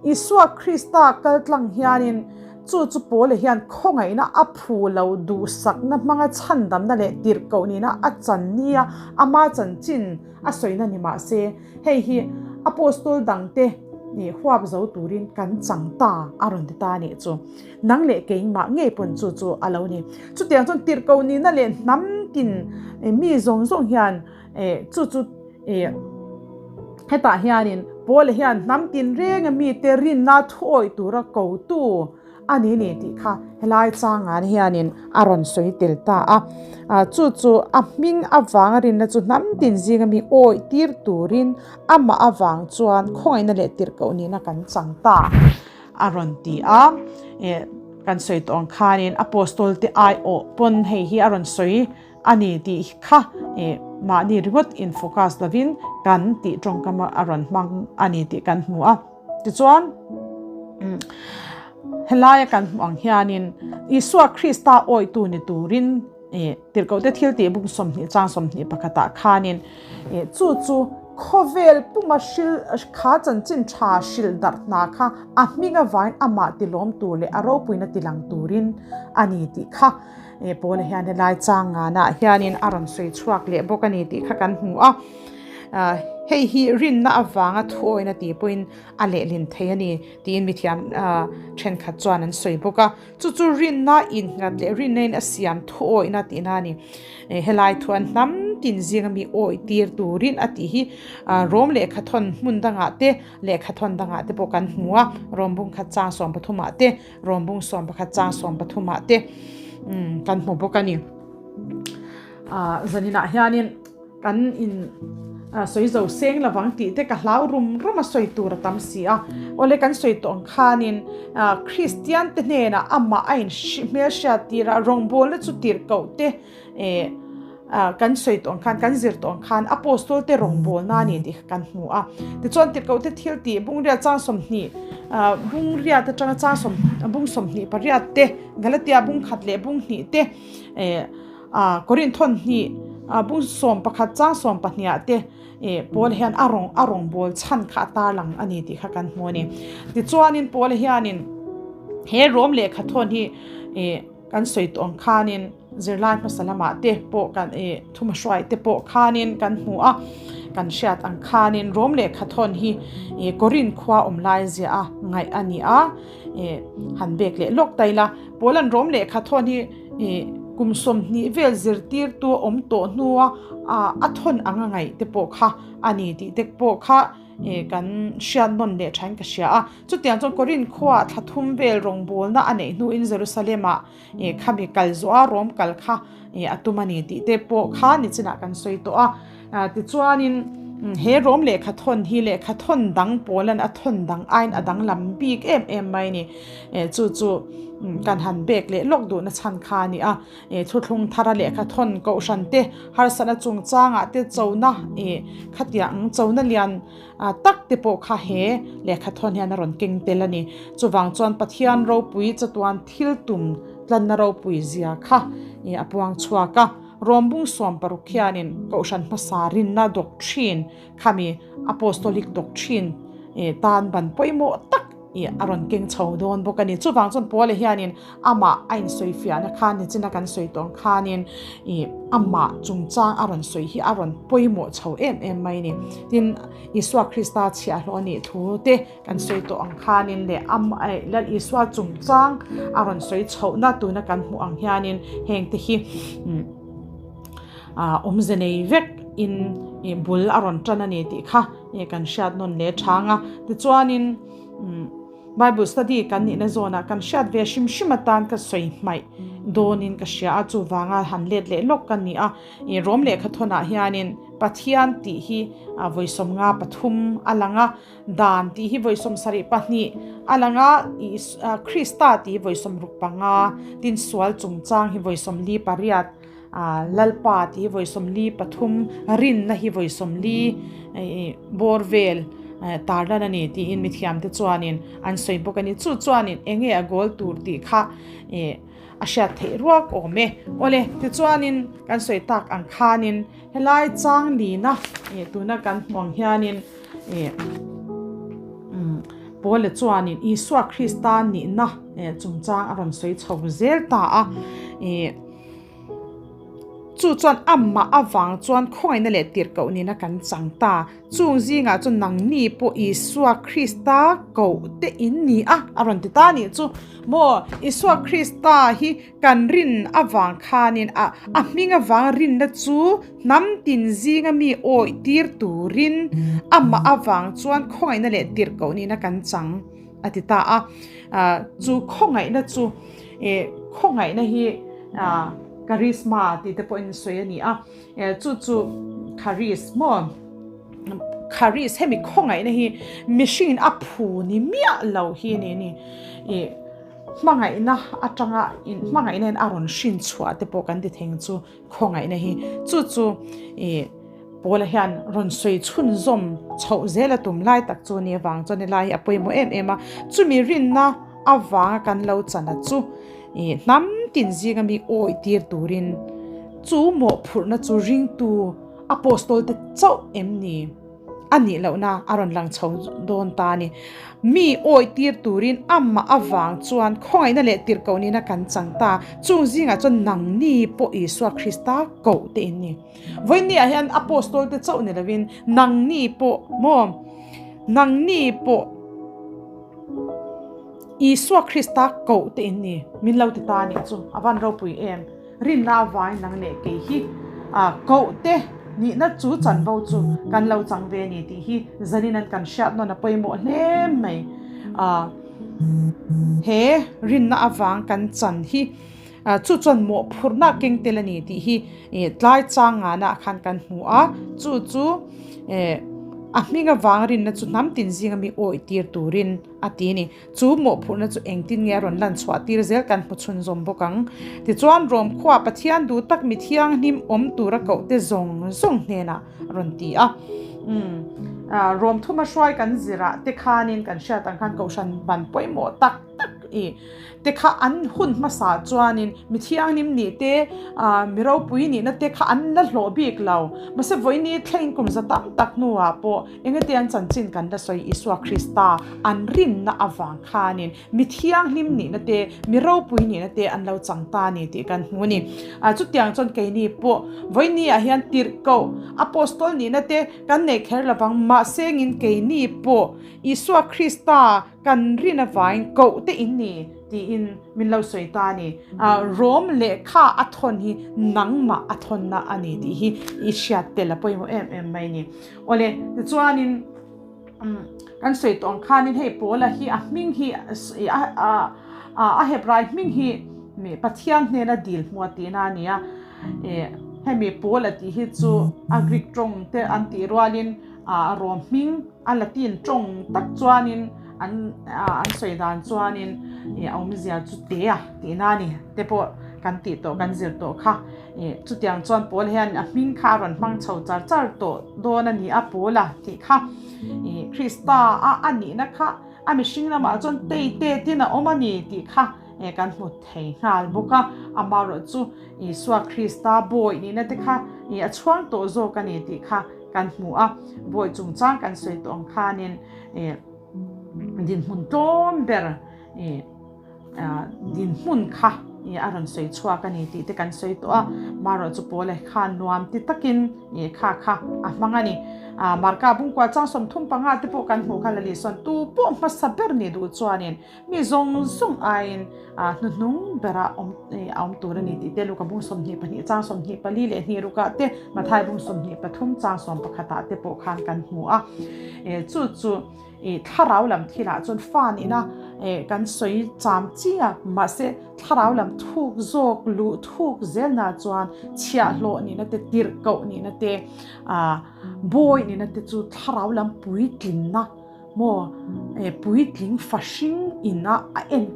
Speaker 1: Isua Krista kal tlang hianin chu chu Paula hian khawngaihna a phu lo duhsakna hmanga chhandamna leh tirhkoh nihna a chan nia ama chanchin a sawina ni mah se, hei hi Apostol dangte nih huap zo turin kan chang ta a rawn ti ta a nih chu. Nang leh keimah ngei pawn chu chu a lo ni. Chutiang chuan tirhkoh nihna leh hnam tin mi zawng zawng hian chu chu Hetah hianin Paula hian hnam tinrenga mite rinna thuawih tura kotu a ni ni tih kha helai changah hianin a rawn sawi tel ta a. Chu chu a hming avanga rinna chu hnam tin zinga mi awih tir turin amah avang chuan khawngaihna leh tirhkoh nihna kan chang ta a rawn ti a. Kan sawi tawh ang khanin Apostol te aiawh pawn hei hi a rawn sawi. A ni tih kha mahni ringawt in focus lovin kan tih tawngkam a rawn hmang a ni tih kan hmu a. Tichuan helaia kan hmuh ang hianin Isua Krista awitu ni turin tirhkohte thil tih bung 20 chang 21 pakhatah khanin chu chu khawvel puma hril kha chanchin tha hrilh darh hna kha a hming avain amah tilawm tur leh a ropuina tilang turin a ni tih kha E Paula hian helai chang nganah hianin a rawn sawi chhuak leh bawk a ni tih kha kan hmu a. Hei hi rinna avanga thuawina tih pawhin a lehlin thei a ni tiin mithiam thenkhat chuan an sawi bawk a. Chu chu rinna innghat leh rinna in a siam thuawina tihna a ni. Helai thuan hnam tin zinga mi awih tir turin a tih hi Rom lehkhathawn hmun dangah te lehkhathawn dangah te pawh kan hmu a. Rom bung khat chang 13 ah te Rawmbung 11 chang 13 ah te kan hmu bawk a ni. Zaninah hianin kan in sawi zo seng lovang tih te ka hlau rum rum a sawi tur a tam si a. Awle kan sawi tawh ang khanin Kristian te hnenah amah a in hmelhriat tir a, rawngbawlna chu tirhkoh te. Kan sawi tawh ang khan, kan zir tawh ang khan Apostol te rawngbawlna a ni tih kha kan hmu a. Tichuan Tirhkohte thil tih bungriat chang 20, bungriat atanga chang sawm, bung 28 te, Galatia bung khat leh bung hnih te, Korinth thawn hnih bung 11 chang 12 ah te Paul hian a rawn a rawngbâwl chhan kha a tarlang a ni tih kha kan hmu a ni. Tichuanin Paul hianin he Rom lehkha thawn hi kan sawi tawh ang khanin zirlai hmasa lamah te pawh kan ih thumahruai te pawh khanin kan hmu a, kan hriat ang khanin Rom lehkha thawn hi ih Korinth khua awm lai ziah a ngaih a ni a, ih han bek leh lawk ta ila Paula'n Rom lehkha thawn hi ih kum 20 vel zirtirtu a awm tawh hnua a thawn ang a ngaih te pawh kha a ni tih te pawh kha ih kan hriat nawn leh thain ka hria a. Chutiang chuan Korinth khuaah thla thum vel rawngbawlna a neih hnuin Jerusalem-ah ih khami kal zawh a rawm kal kha ih a tum a ni tih te pawh kha nichinah kan sawi tawh a. Tichuanin he rawm lehkha thawn hi lehkha thawn dang pawlan a thawn dang aiin a danglam bik em em mai a ni. Chu chu kan han bek leh lawk duhna chhan kha a ni a. Thuthlung thara lehkha thawn kohhran te harsatna chungchangah te chona ih khatiang chona lian tak te pawh kha he lehkha thawn hian a rawn keng tel a ni. Chuvang chuan Pathian ropui chatuan thil tum tlanna ropui zia kha a puang chhuak a. Rawmbung 60 hianin Kohhran hmasa rinna doctrine khami Apostolic doctrine tan ban pawimawh tak Ih a rawn keng chho dawn bawk a ni. Chuvang chuan Paula hianin amah a insawi fiahna khan nichina kan sawi tawh ang khanin ih amah chungchang a rawn sawi hi a rawn pawimawh chho em em mai a ni. Tin, Isua Krista chhiahhlawh a nih thu te kan sawi tawh ang khanin leh amah eh Lal Isua chungchang a rawn sawi chhohna tuna kan hmuh ang hianin heng te hi ah awmze nei vek in ih bul a rawn tan a ni tih kha ih kan hriat nawn leh chang a. Tichuanin Bible study kan nihna zawnah kan hriat ve hrim hrim atan ka sawi hmaih dawnin ka hria a, chuvanga han let leh lawk ka ni a. Ih Rom lehkha thawnah hianin Pathian tih hi vawi 53 a lang a, Dan tih hi vawi 72 a lang a, ih Krista tih hi vawi 65, tin sual chungchang hi vawi 48. Lalpa tih hi vawi 43, rinna hi vawi 40 bawr vel tarlan a ni tiin mithiamte chuanin an sawi bawk a ni. Chu chuanin eng nge a goal tur tih kha a hriat theih ruak awm e. Awle, tichuanin kan sawi tak ang khanin helai chang lina tuna kan hmu ang hianin Paula chuanin Isua Krista nihna chungchang a rawn sawi chho zel ta a. Chu chuan amah avang chuan khawngaihna leh tirhkoh nihna kan chang ta. Chung zingah chuan nangni pawh Isua Krista koh te in ni a, a rawn ti ta nih chu. Maw, Isua Krista hi kan rin avang khanin a a hming avang rinna chu hnam tin zinga mi awih tir turin amah avang chuan khawngaihna leh tirhkoh nihna kan chang a ti ta a. Chu khawngaihna chu khawngaihna hi charisma tih te pawhin sawi a ni a, chu chu charis maw charis hemi khawngaihna hi mihringin a phu ni miah lo hi a ni a ni ih hmangaihna atanga in hmangaihna in a rawn hrin chhuah te pawh kan ti theng chu khawngaihna hi chu chu ih Paula hian rawn sawi chhunzawm chhoh zel a tum lai tak chu a ni avang chuan helai hi a pawimawh em em a, chumi rinna avanga kan lo chan a chu ih hnam tin zinga mi awih tir turin chu mawhphurhna chu ringtu apostol te chauh em ni a nih lohna a rawn lang chho dawn ta a ni. Mi awih tir turin amah avang chuan khawngaihna leh tirhkoh nihna kan chang ta, chung zingah chuan nangni pawh Isua Krista koh te in ni. Vawinia hian apostol te chauh ni lovin nangni pawh maw nangni pawh Isua Krista koh te in ni min lo ti ta nih chu a van ropui em rinna avangin nang leh kei hi koh te nihna chu chanvo chu kan lo chang ve a ni tih hi zanin an kan hriat nawn a pawimawh hle mai he rinna avang kan chan hi Chu chuan mawhphurhna keng tel a ni tih hi tlai chang ngana khan kan hmu a, chu chu A hming avang rinna chu hnam tin zinga mi awih tir turin a ti a ni. Chu mawhphurhna chu engtin nge a rawn lan chhuah tir zel kan hmu chhunzawm bawk ang. Tichuan Rom khuaa Pathian duh tak mi thianghlim awm tura kohte zawng zawng hnenah a rawn ti a. Umm, Rom thuma hruai kan zirah te khanin kan hriat ang khan kohhran ban pawimawh tak tak i te kha an hun hmasa chuanin mi thianghlim nih te, mi ropui nihna te kha an la hlawh bik lo. Mahse vawiini thleng kum za tam tak hnuah pawh engati an chanchin kan la sawi Isua Krista an rinna avang khanin mi thianghlim nihna te, mi ropui nihna te an lo chang ta a ni tih kan hmu a ni. Chutiang chuan keini pawh vawiini ah hian tirhkoh, apostol nihna te kan nei kher lovang mahse ngin keini pawh Isua Krista Kan rin avangin koh te in ni tiin min lo sawi ta a ni. Rom lehkha a thawn hi nangmah a thawnna a ni tih hi i hriat tel a pawimawh em em mai a ni. Awle, tichuanin kan sawi tawh ang khanin hei Paula hi a hming hi a Hebrai hming hi Pathian hnena dil hmuh a tihna a ni a. Hemi Paula tih hi chu a Greek tawng te an tih rualin a Rom hming A Latin tawng tak chuanin an an sawi dan chuanin ih a awmzia chu te a tihna a ni te pawh kan tih tawh kan zir tawh kha ih chutiang chuan pawl hian a hming kha a rawn hmang chho char char tawh dawn a ni a pawl a tih kha ih Krista a a nihna kha a mihring lamah chuan tei te tin a awm a ni tih kha ih kan hmu thei nghal bawk a amaherawhchu Isua Krista bawi nihna te kha ih a chhuang tawh zawk a ni tih kha. Kan hmu a, bawi chungchang kan sawi tawh ang khanin ih dinhmun tlawm ber ih dinhmun kha ih a rawn sawi chhuak a ni tih te kan sawi tawh a, marawh chu Paula khan nuam ti takin ih kha kha a hmang a ni. Marka bungkua chang 35 te pawh kan hmuh kha la Lisuan tu pawh hmasa ber nih duh chuanin Mi zawng zawng aiin hnuhnung bera awm a awm tur a ni tih te Luka bung 22 chang 24 leh hnih rukah te Mathai bung 23 chang 11 ah te pawh khan kan hmu a. Chu chu thlarau lam thilah chuan fa nihna kan sawi cham chi a, mahse thlarau lam thuk zawk luh thuk zelna chuan chhiahhlawh nihna te tirhkoh nihna te bawi nihna te chu thlarau lam puitlinna Maw e puitling fahring ina a en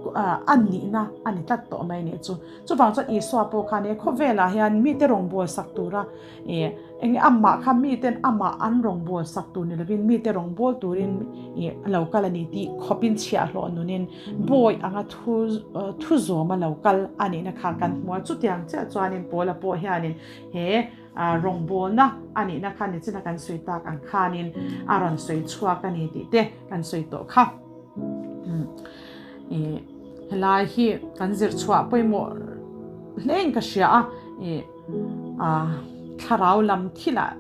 Speaker 1: a nihna a ni tlat tawh mai nih chu. Chuvang chuan Isua pawh khan he khawvelah hian mite rawngbâwl sak tura e eng nge amah kha miten amah an rawngbâwl sak tur ni lovin mite rawngbâwl turin e a lo kal a ni tih khawpin chhiahhlawh nunin bawi anga thu thu zawma lo kal a nihna kha kan hmu a. Chutiang chiah chuanin Paula pawh hianin he Rawngbawlna a nihna kha nichina kan sawi tak ang khanin a rawn sawi chhuak a ni tih te kan sawi tawh kha. Helai hi kan zir chhuah pawimawh hlein ka hria a, thlarau lam thilah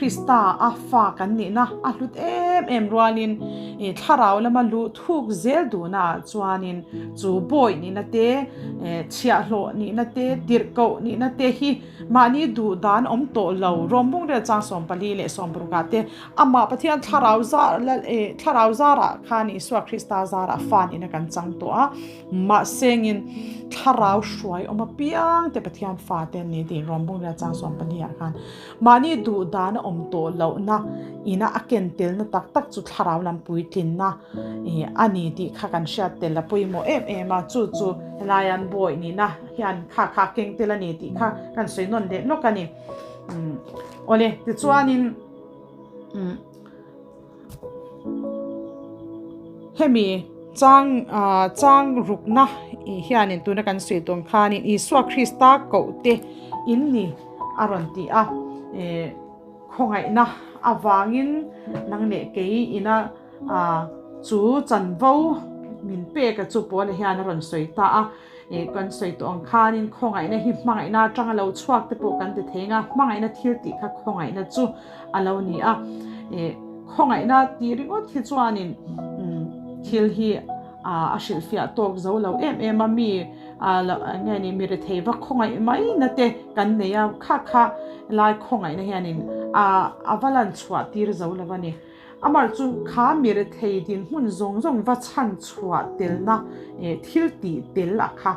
Speaker 1: Krista a fa kan nihna a hlut em em rualin thlarau lama luh thuk zel duhnaah chuanin chu bawi nihna te, chhiahhlawh nihna te, tirhkoh nihna te hi Mahni duh dan awm tawh lo, Rom bungrel chang 14 leh 16 ah te, amah Pathian thlarau zar lal eh thlarau zarah khan Isua Krista zarah fa nihna kan chang tawh a, mahsengin thlarau hruai awm apiang te Pathian fa te an ni tiin Rom bungrel chang 14 ah khan mahni duh dan a awm tawh lohna ina a ken telna tak tak chu thlarau lam puitlinna eh a ni tih kha kan hriat tel a pawimawh em em a, chu chu helai an bawi nihna. Hian kha kha keng tel a ni tih kha kan sawi nawn leh lawk a ni. Awle, tichuanin hemi chang chang rukna hianin tuna kan sawi tawn khanin Isua Krista koh te in ni a rawn ti a, khawngaihna avangin nang leh kei ina chu chanvo min pek a chu Paula hian a rawn sawi ta a. Ih kan sawi tawh ang khanin khawngaihna hi hmangaihna atanga lo chhuak te pawh kan ti thei ang a, hmangaihna thil tih kha khawngaihna chu a lo ni a. Ih khawngaihna tih ringawt hi chuanin thil hi a hrilhfiah tawk zo lo em em a, mi eng nge ni mi rethei va khawngaih mai na te kan nei a, kha kha lai khawngaihna hianin a va lan chhuah tir zo lo a ni. Amar chu kha mi rethei dinhmun zawng zawng va chhan chhuah telna thil tih tel a kha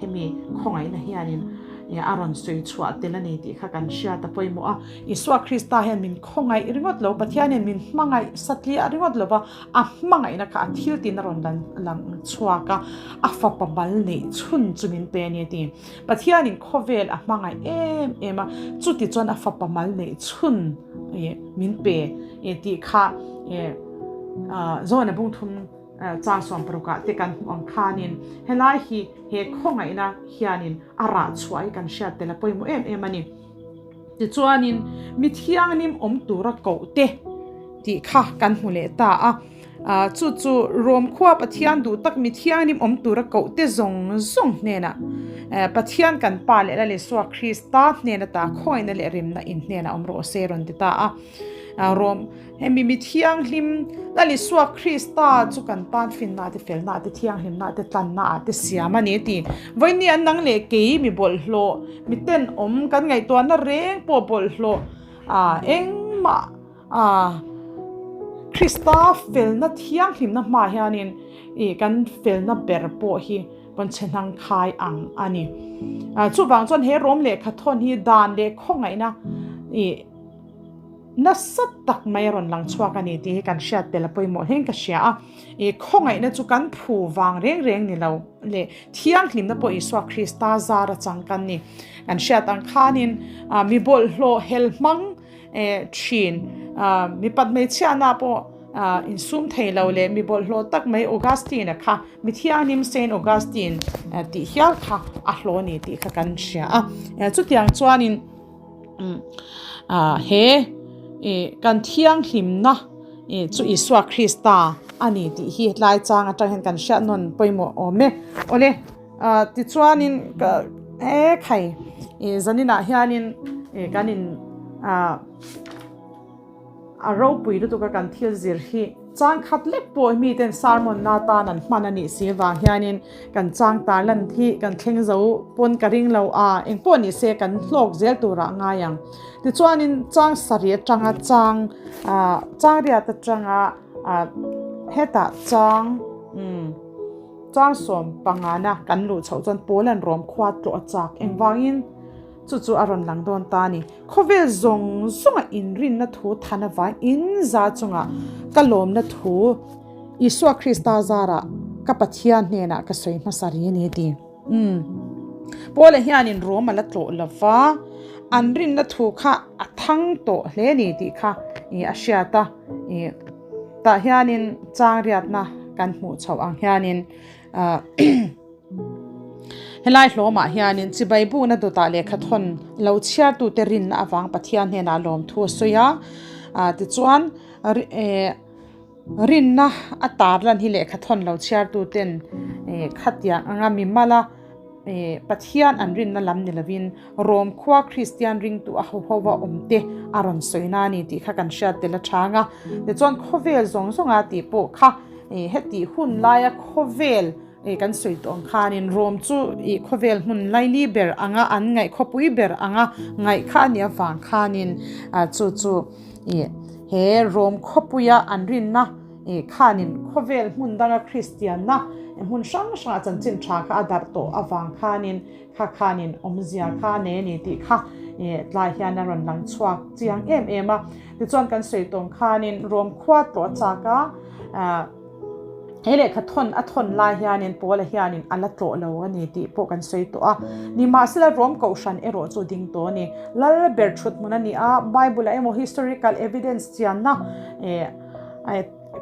Speaker 1: hemi khawngaihna hianin a rawn sawi chhuah tel a ni tih kha kan hriat a pawimawh a. Isua Krista hian min khawngaih ringawt lo, Pathian hian min hmangaih satliah ringawt lo va, a hmangaihna kha a thil tin a rawn lang chhuak a, a fapa mal neih chhun chu min pe a ni a ti. Pathianin khawvel a hmangaih em em a, chuti chuan a fapa mal neih chhun min pe tih kha Johana bungthum chang 60 ah te kan hmuh ang khanin helai hi he khawngaihna hianin a rah chhuah hi kan hriat tel a pawimawh em em a ni. Tichuanin mi thianghlim awm tura koh te tih kha kan hmu leh ta a. Chu chu Rom khua Pathian duh tak mi thianghlim awm tura koh te zawng zawng hnenah Pathian kan Pa leh Lal Isua Krista hnen ata khawngaihna leh remna in hnenah awm rawh se rawn ti ta a. Rom hemi mi thianghlim Lal Isua Krista chu kan tan finna te felna te thianghlimna te tlanna ah te siam a ni a ti. Vawiin an nang leh kei mi bawlhhlawh mi tenawm kan ngaihtuahna reng pawh bawlhhlawh engmah A Krista felna thianghlimna hmaah hianin ih kan felna ber pawh hi pawnchhe hnang khai ang a ni. Chuvang chuan he Rom lehkha thawn hi dan leh khawngaihna ih nasa tak mai a rawn lang chhuak a ni tih hi kan hriat tel a pawimawh hleng ka hria a. Ih khawngaihna chu kan phu vang reng reng ni lo leh thianghlimna pawh Isua Krista zar a chang kan ni. Kan hriat ang khanin mi bawlhhlawh hel hmang thin. Mipat hmeichhiahna pawh insum thei lo leh mi bawlhhlawh tak mai Augustine-a kha mi thianghlim Saint Augustine tih hial kha a hlawh a ni tih kha kan hria a. Chutiang chuanin he kan thianghlimna chu Isua Krista a ni tih hi tlai chang atang hian kan hriat nawn pawimawh awm e. Awle. Tichuanin ka he khai zaninah hianin kan in a ropui lutuk a kan thil zir hi chang khat lek pawh miten sermon na tan an hman a nih si vang hianin kan chang tar lan hi kan thleng zo pawn ka ring lo a engpawh ni se kan hlawk zel turah ngai ang tichuanin chang sarih atanga chang chang riat atanga hetah chang umm. Chang 15na kan luh chhoh chuan Poland rawm khua tlawh a chak. Engvangin chu chu a rawn lang dawn ta a ni. Khawvel zawng zawnga inrinna thu than avang in za chunga ka lawmna thu Isua Krista zarah ka Pathian hnenah ka sawi hmasa ri a ni a ti. Umm. Paula hianin Rom a la tlawh lo va, an rinna thu kha a thang tawh hle a ni tih kha a hriat a. Tah hianin chang riatna kan hmuh chhoh ang hianin helai hlawmah hianin chibai bukna dawtah lehkha thawn lo chhiartute rinna avang Pathian hnenah lawmthu a sawi a. Tichuan rinna a tarlan hi lehkha thawn lo chhiartuten khatiang anga mimala Pathian an rinna lam ni lovin Rom khua Kristian ringtu a ho hova awmte a rawn sawi na a ni tih kha kan hriat tel a chang a. Tichuan khawvel zawng zawnga tih pawh kha hetih hun laia khawvel kan sawi tawh ang khanin Rom chu khawvel hmun laili ber anga an ngaih khawpui ber anga ngaih kha a nih avang khanin chu chu he Rom khawpuia an rinna Khanin khawvel hmun danga Kristianna hmun hrang hrangah chanchin tha kha a darh tawh avang khanin kha khanin awmzia kha a nei a ni tih kha tlai hian a rawn lang chhuak chiang em em a. Tichuan kan sawi tawng khanin Rom khua tlawh a chak a, he lehkha thawn a thawn lai hianin Paula hianin a la tlawh lo a ni tih pawh kan sawi tawh a. Nimahsela Rom kohhran erawh chu ding tawh a ni. Lal ber thut hmun a ni a, Bible-ah emaw historical evidence chianna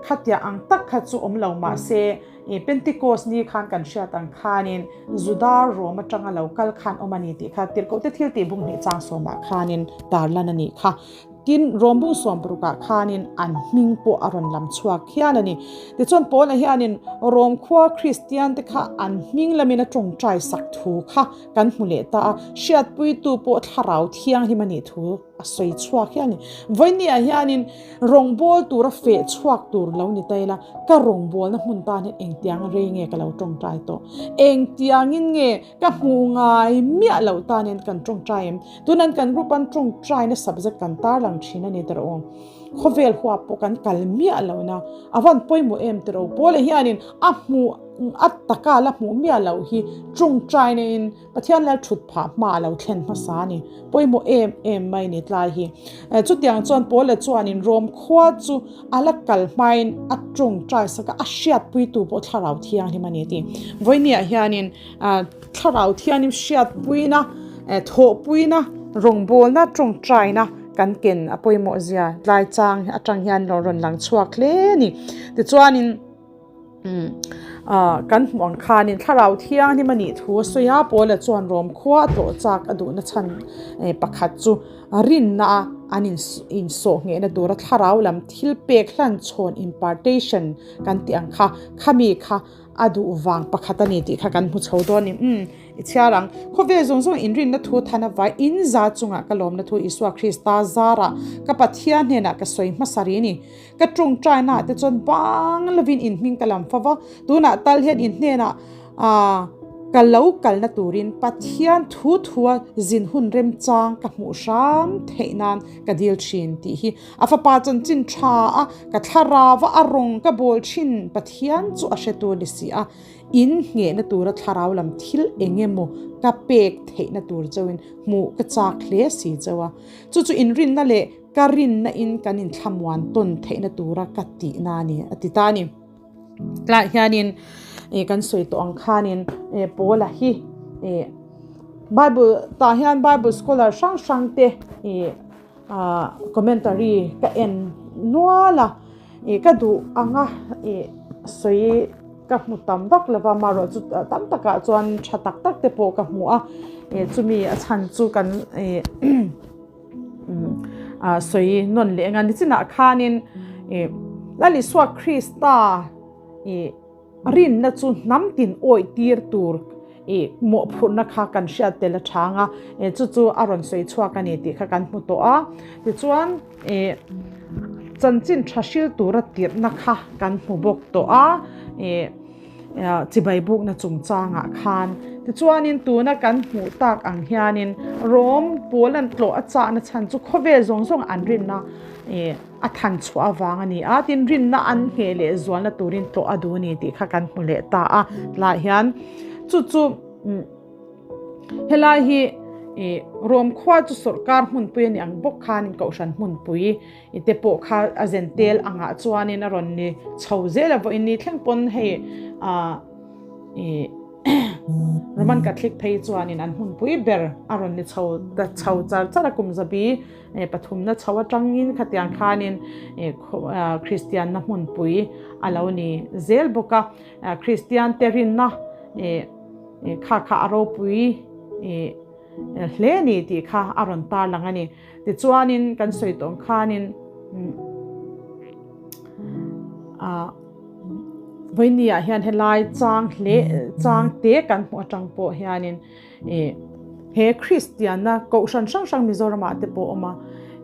Speaker 1: Khatia ang tak kha chu awm lo mah se, Pentecost ni khan kan hriat ang khanin Juda Rom atanga lo kal khan awm a ni tih kha Tirhkohte thil tih bung hnih chang sawmah khanin tarlan a nih kha. Tin, Rom bung 60ah khanin an hming pawh a rawn lam chhuak hial a ni. Tichuan Paula hianin Rom khua Kristian te kha an hming lamin a tawngtai sak thu kha kan hmu leh ta a, hriatpuitu pawh thlarau thianghlim a nih thu a sawi chhuak hial a ni. Vawinia hianin Rawngbâwl tûra feh chhuak tûr lo ni ta ila, ka rawngbâwlna hmun tân hian engtiang rei nge ka lo ṭawngṭai tawh? Engtiangin nge ka hmuh ngai miah loh tân hian kan ṭawngṭai em? Tunan kan group-an ṭawngṭaina subject kan tarlang ṭhin a ni tawh aw. Khawvel huap pawh kan kal miah lohna a van pawimawh em tawh aw. Paula hianin a hmuh. a taka la hmuh miah loh hi tawngtaina in Pathian lal thut phah hma a lo thlen hmasa a ni. Pawimawh em em mai ni tlai hi. Chutiang chuan Paula chuanin Rom khua chu a la kal hmain a tawngtai sak a, a hriatpuitu pawh Thlarau Thianghlim a ni a ti. Vawinia hianin Thlarau Thianghlim hriatpuina, thawhpuina, rawngbawlna, tawngtaina kan ken a pawimawh zia tlai chang atang hian lo rawn lang chhuak hle a ni. Tichuanin. Kan hmuh ang khanin Thlarau Thianghlim a nih thu a sawi a, Paula chuan Rom khua a tlawh chak a duhna chhan pakhat chu rinna a an insawh nghehna tura Thlarau lam thil pek hlan chhawn impartation kan tih ang kha khami kha a duh vang pakhat a ni tih kha kan hmu chho dawn a ni. Umm i chhiar ang. Khawvel zawng zawng inrinna thu than avai in za chungah ka lawmna thu Isua Krista zarah ka Pathian hnenah ka sawi hmasa rih a ni. Ka tawngtaina ah te chuan bang lovin in hming ka lam fo va, tunah tal hian in hnenah ah ka lo kalna turin Pathian thu thua zin hun remchang ka hmuh hram theih nan ka dil thin tih hi a fapa chanchin tha a, ka thlarau a a rawng ka bawl thin Pathian chu a hretu a ni si a, in nghehna tura thlarau lam thil eng emaw ka pek theihna tur chauhin hmuh ka chak hle si chauh a, chu chu inrinna leh Ka rinna in kan inthlamuan tawn theihna tura ka tihna a ni, a ti ta a ni. Tlaiah hianin kan sawi tawh ang khanin Paula hi Bible tah hian Bible scholar hrang hrang te commentary ka en nual a, ka duh anga sawi ka hmu tam vak lo va, amaherawh chu tam takah chuan tha tak tak te pawh ka hmu a, chumi a chhan chu kan. Sawi nawn leh anga nichinah khanin Lal Isua Krista rinna chu hnam tin awih tir tur mawhphurhna kha kan hriat tel a chang a, chu chu a rawn sawi chhuak a ni tih kha kan hmu tawh a. Tichuan chanchin tha hril tura tirhna kha kan hmu bawk tawh a. Chibai bukna chungchangah khan. Tichuanin tuna kan hmuh tak ang hianin Rom pawl an tlawh a chahna chhan chu khawvel zawng zawng an rinna a than chhuah avang a ni a, tin rinna an ngheh leh zualna turin tlawh a duh a ni tih kha kan hmu leh ta a. Tlaiah hian chu chu helai hi Rom khua chu sawrkar hmunpui a ni ang bawk khanin kohhran hmunpui I te pawh kha a zen tel angah chuanin a rawn ni chho zel a, vawiin ni thleng pawn hei ah i Roman Catholic phei chuanin an hmunpui ber a rawn ni chho ta chho char char a kum zabi pathumna chho atangin khatiang khanin Kristianna hmunpui a lo ni zel bawk a, Kristian te rinna kha kha a ropui hle ni tih kha a rawn tarlang a ni. Tichuanin kan sawi tawh ang khanin ah vawinia hian helai chang hle chang te kan hmuh atang pawh hianin ih he Kristianna kohhran hrang hrang Mizoramah te pawh a awm a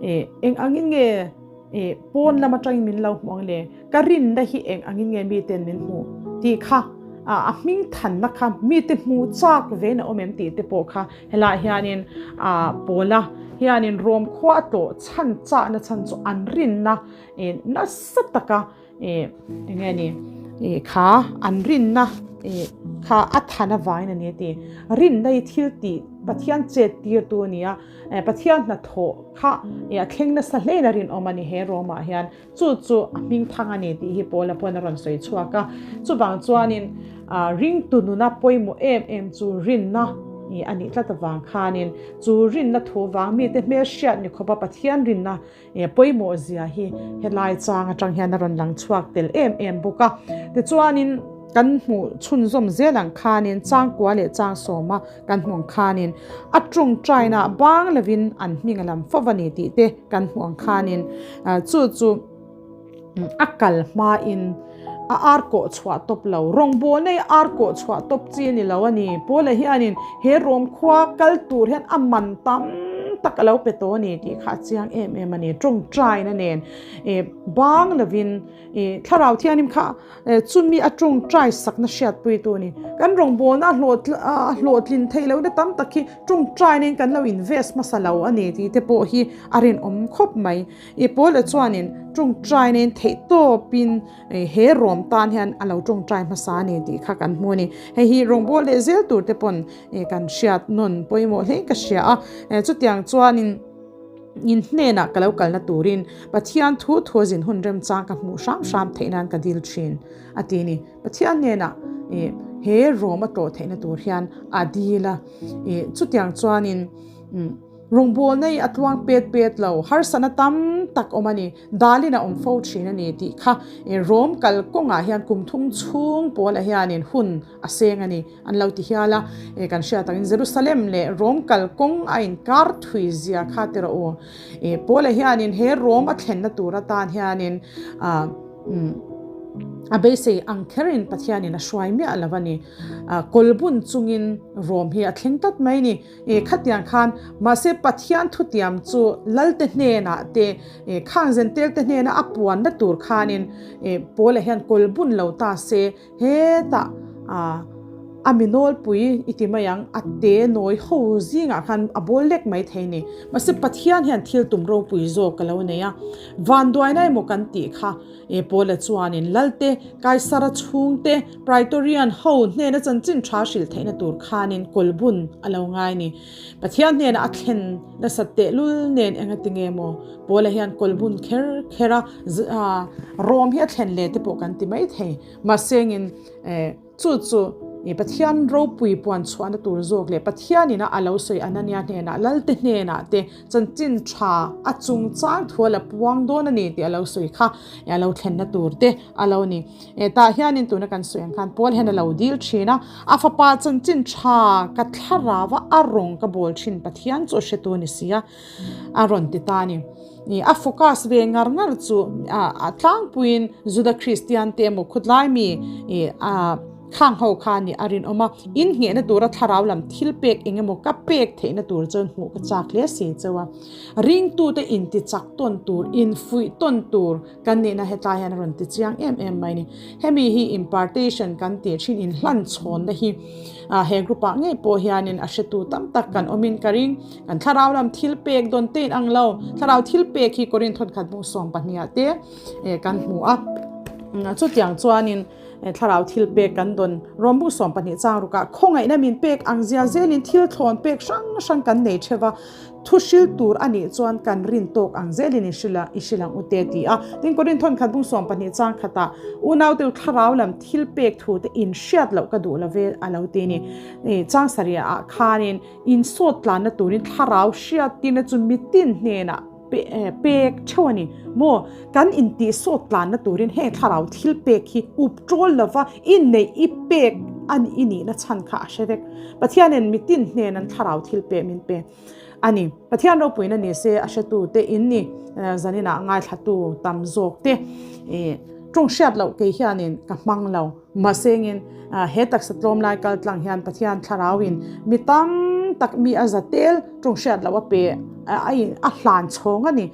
Speaker 1: ih eng angin nge ih pawn lam atangin min lo hmuh ang le Ka rinna hi eng angin nge miten min hmuh tih kha a hming thanna kha mite hmuh chak vein a awm em tih te pawh kha helaiah hianin Paula hianin Rom khua a tlawh chhan chahna chhan chu an rinna nasa taka eng nge ni kha an rinna kha a than avangin a ni a ti. Rinna hi thil tih Pathian chet tirtu a ni a, Pathian hnathawh kha a thleng nasa hlein a rinawm a ni he Romah hian. Chu chu a hming thang a ni tih hi Paula pawn a rawn sawi chhuak a. Chuvang chuanin ringtu nuna pawimawh em em chu rinna a nih tlat avang khanin chu rinna thu vang mite hmel hriat ni khawpa Pathian rinna pawimawh zia hi helai chang atang hian a rawn lang chhuak tel em em bawk a. Tichuanin kan hmuh chhunzawm zel ang khanin changkua leh changsawma Kan hmuh ang khanin a tawngtaina bang lovin an hming a lam fo a ni tih te kan hmuh ang khanin chu chu a kal hmain a ar kawh chhuah tawp lo. Rawngbawlna hi ar kawh chhuah tawp chi a ni lo a ni. Paula hianin he rawm khua kal tur hian a man tam tak a lo pe tawh a ni tih kha a chiang em em a ni. Tawngtaina nen bang lovin Thlarau Thianghlim kha chumi a tawngtai sakna hriatpuitu a ni. Kan rawngbawlna a hlawhtlin theih lohna tam tak hi tawngtainain kan lo invest hmasa lo a ni tih te pawh hi a rinawm khawp mai. I Paula chuanin tawngtainain theihtawpin he rawm tan hian a lo tawngtai hmasa a ni tih kha kan hmu a ni. Hei hi rawngbâwl leh zel tur te pawn kan hriat nawn pawimawh hlein ka hria a. Chutiang chuanin. In hnenah ka lo kalna turin Pathian thu thu a zin hun remchang ka hmuh hram hram theih nan ka dil thin, a ti ni. Pathian hnenah he rawm a tlawh theihna tur hian a dil a. Chutiang chuanin rawngbawlna hi a tluang pet pet lo, harsatna tam tak awm a ni. Dalin a awm fo thin a ni tih kha rawm kal kawngah hian kum thum chhung pawlah hianin hun a seng a ni. An lo ti hial a, e kan hriat angin Jerusalem leh Rom kal kawng a inkar thui zia kha ti rawh u. E Paula hianin he Rom a thlenna tur atan hianin ah a beisei ang kherin Pathianin a hruai miah lo a ni. Ah kawlbun chungin Rom hi a thleng tlat mai a ni. E khatiang khan mahse Pathian thutiam chu Lalte hnenah te e khang zentelte hnena a puanna tur khanin e Paula hian kawlbun lo ta se Hetah a mi nawlpui i ti mai ang, a te nawi ho zingah khan a bawl lek mai thei ni. Mahse Pathian hian thil tum ropui zawk a lo nei a, vanduaina emaw kan tih kha e Paula chuanin Lalte, Kaisara chhungte, Praetorian ho hnena chanchin tha hrilh theihna tur khanin kawlbun a lo ngai ni. Pathian hnenah a thlen nasat tehlul nen engati nge maw Paula hian kawlbun kher kher a, Rom hi a thlen leh te pawh kan ti mai thei. Mahsengin chu chu Pathian ropui puan chhuahna tur zawk leh Pathianin a lo sawi Anania hnenah, Lalte hnenah te chanchin tha a chungchang thu a la puang dawn a ni tih a lo sawi kha a lo thlenna tur te a lo ni. Tah hianin tuna kan sawi ang khan Paul hian a lo dil thin a, a fapa chanchin tha ka thlarau a a rawng ka bawl thin Pathian chu a hretu a ni si a. A rawn ti ta a ni. A focus ve ngar ngar chu a tlangpuiin Juda Kristian te emaw khutlai mi khang ho kha a nih a rinawm a. Innghehna tura thlarau lam thil pek eng emaw ka pek theihna tur chuan hmuh ka chak hle si cheu a. Ringtute intichak tawn tur, infuih tawn tur kan nihna hetlai hian a rawn ti chiang em em mai a ni. Hemi hi impartation kan tih thin inhlan chhawnna hi he group ah ngei pawh hianin a hretu tam tak kan awmin ka ring. Kan thlarau lam thil pek dawn te in ang lo. Thlarau thil pek hi Korinth thawnkhat bung sawm pahniha te kan hmu a. Chutiang chuanin thlarau thil pek kan dawn Rom bung 12 chang rukah khawngaihna min pek ang zia zelin thil thlawn pek hrang hrang kan nei theuh a. Thu hril tur a nih chuan kan rin tawk ang zelin i hril a, i hril ang u te ti a. Tin Korinth thawnkhat bung 12 chang khatah unau te thlarau lam thil pek thu te in hriat loh ka duh lo ve a lo ti ni. Chang sarih ah khanin Insawt tlanna turin thlarau hriattirna chu mitin hnenah pek theuh a ni. Maw, kan intihsawt tlanna turin heng thlarau thil pek hi up ṭawl lova inneih i pek a nih i nihna chhan kha a hre vek. Pathianin mitin hnen an thlarau thil pek min pe a ni. Pathian ropuina ni se a hretute in ni zaninah ngaithlatu tam zawk te ṭawng hriat loh kei hianin ka hmang lo. Mahsengin, he taksa tlawm lai kal tlang hian Pathian thlarauin mi tam tak mi a za tel ṭawng hriat loh a pe a in a hlan chhawng a ni.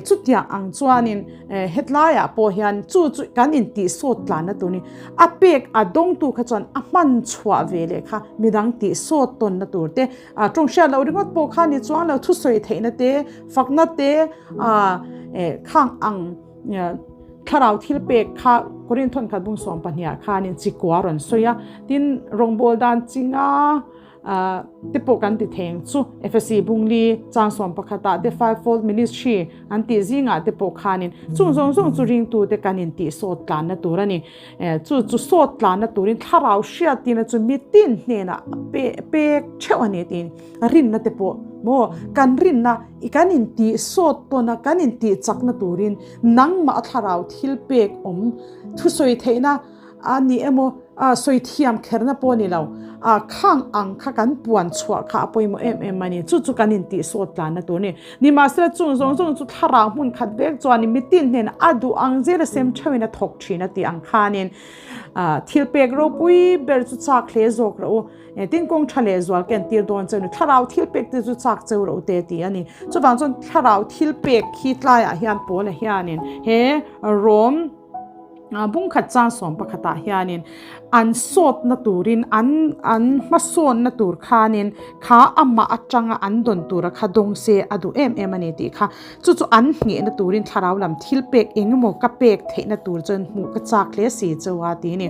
Speaker 1: Chutiang ang chuanin hetlaiah pawh hian chu chu kan intihsawt tlanna tur ni. A pek a dawngtu kha chuan a hman chhuah ve leh kha midang tihsawt tawnna tur te, ṭawng hriat loh ringawt pawh kha ni chuang lo thusawi theihna te, fakna te khang ang. Thlarau thil pek kha Korinth thawnkhat bung 12 ah khanin chikua a rawn sawi a, tin rawngbâwl dan chinga te pawh kan ti thei ang chu. Efesi bung li chang 11 ah te fivefold ministry an tih zingah te pawh khanin chung zawng zawng chu ringtute kan intih sawt tlanna tur a ni. Chu chu sawt tlanna turin thlarau hriattirna chu mitin hnenah pek theuh a ni tiin rinna te pawh maw kan rinna i kan intih sawt tawn a, kan intih chakna turin nangmah a thlarau thil pek awm thusawi theihna a ni emaw sawi thiam kherna pawh a ni lo, khang ang kha kan puan chhuah kha a pawimawh em em a ni, chu chu kan intih sawt tlanna tur a ni. Nimahsela chung zawng zawng chu thlarau hmun khat vek chuanin mitin hnenah a duh ang zela sem theuhin a thawk thin a tih ang khanin thil pek ropui ber chu chak hle zawk rawh u. Tin kawng tha leh zual ken tir dawn cheu ni. Thlarau thil pek te chu chak cheu rawh u te tih a ni. Chuvang chuan thlarau thil pek khi tlaiah hian Paula hianin he Rom. Bungkhat chang sawm pakhatah hianin an sawtna turin an an hmasawnna tur khanin kha amah atanga an dawn tura kha dawng se a duh em em a ni tih kha chu chu an nghehna turin thlarau lam thil pek engemaw ka pek theihna tur chuan hmuh ka chak hle si cheu a ti a ni.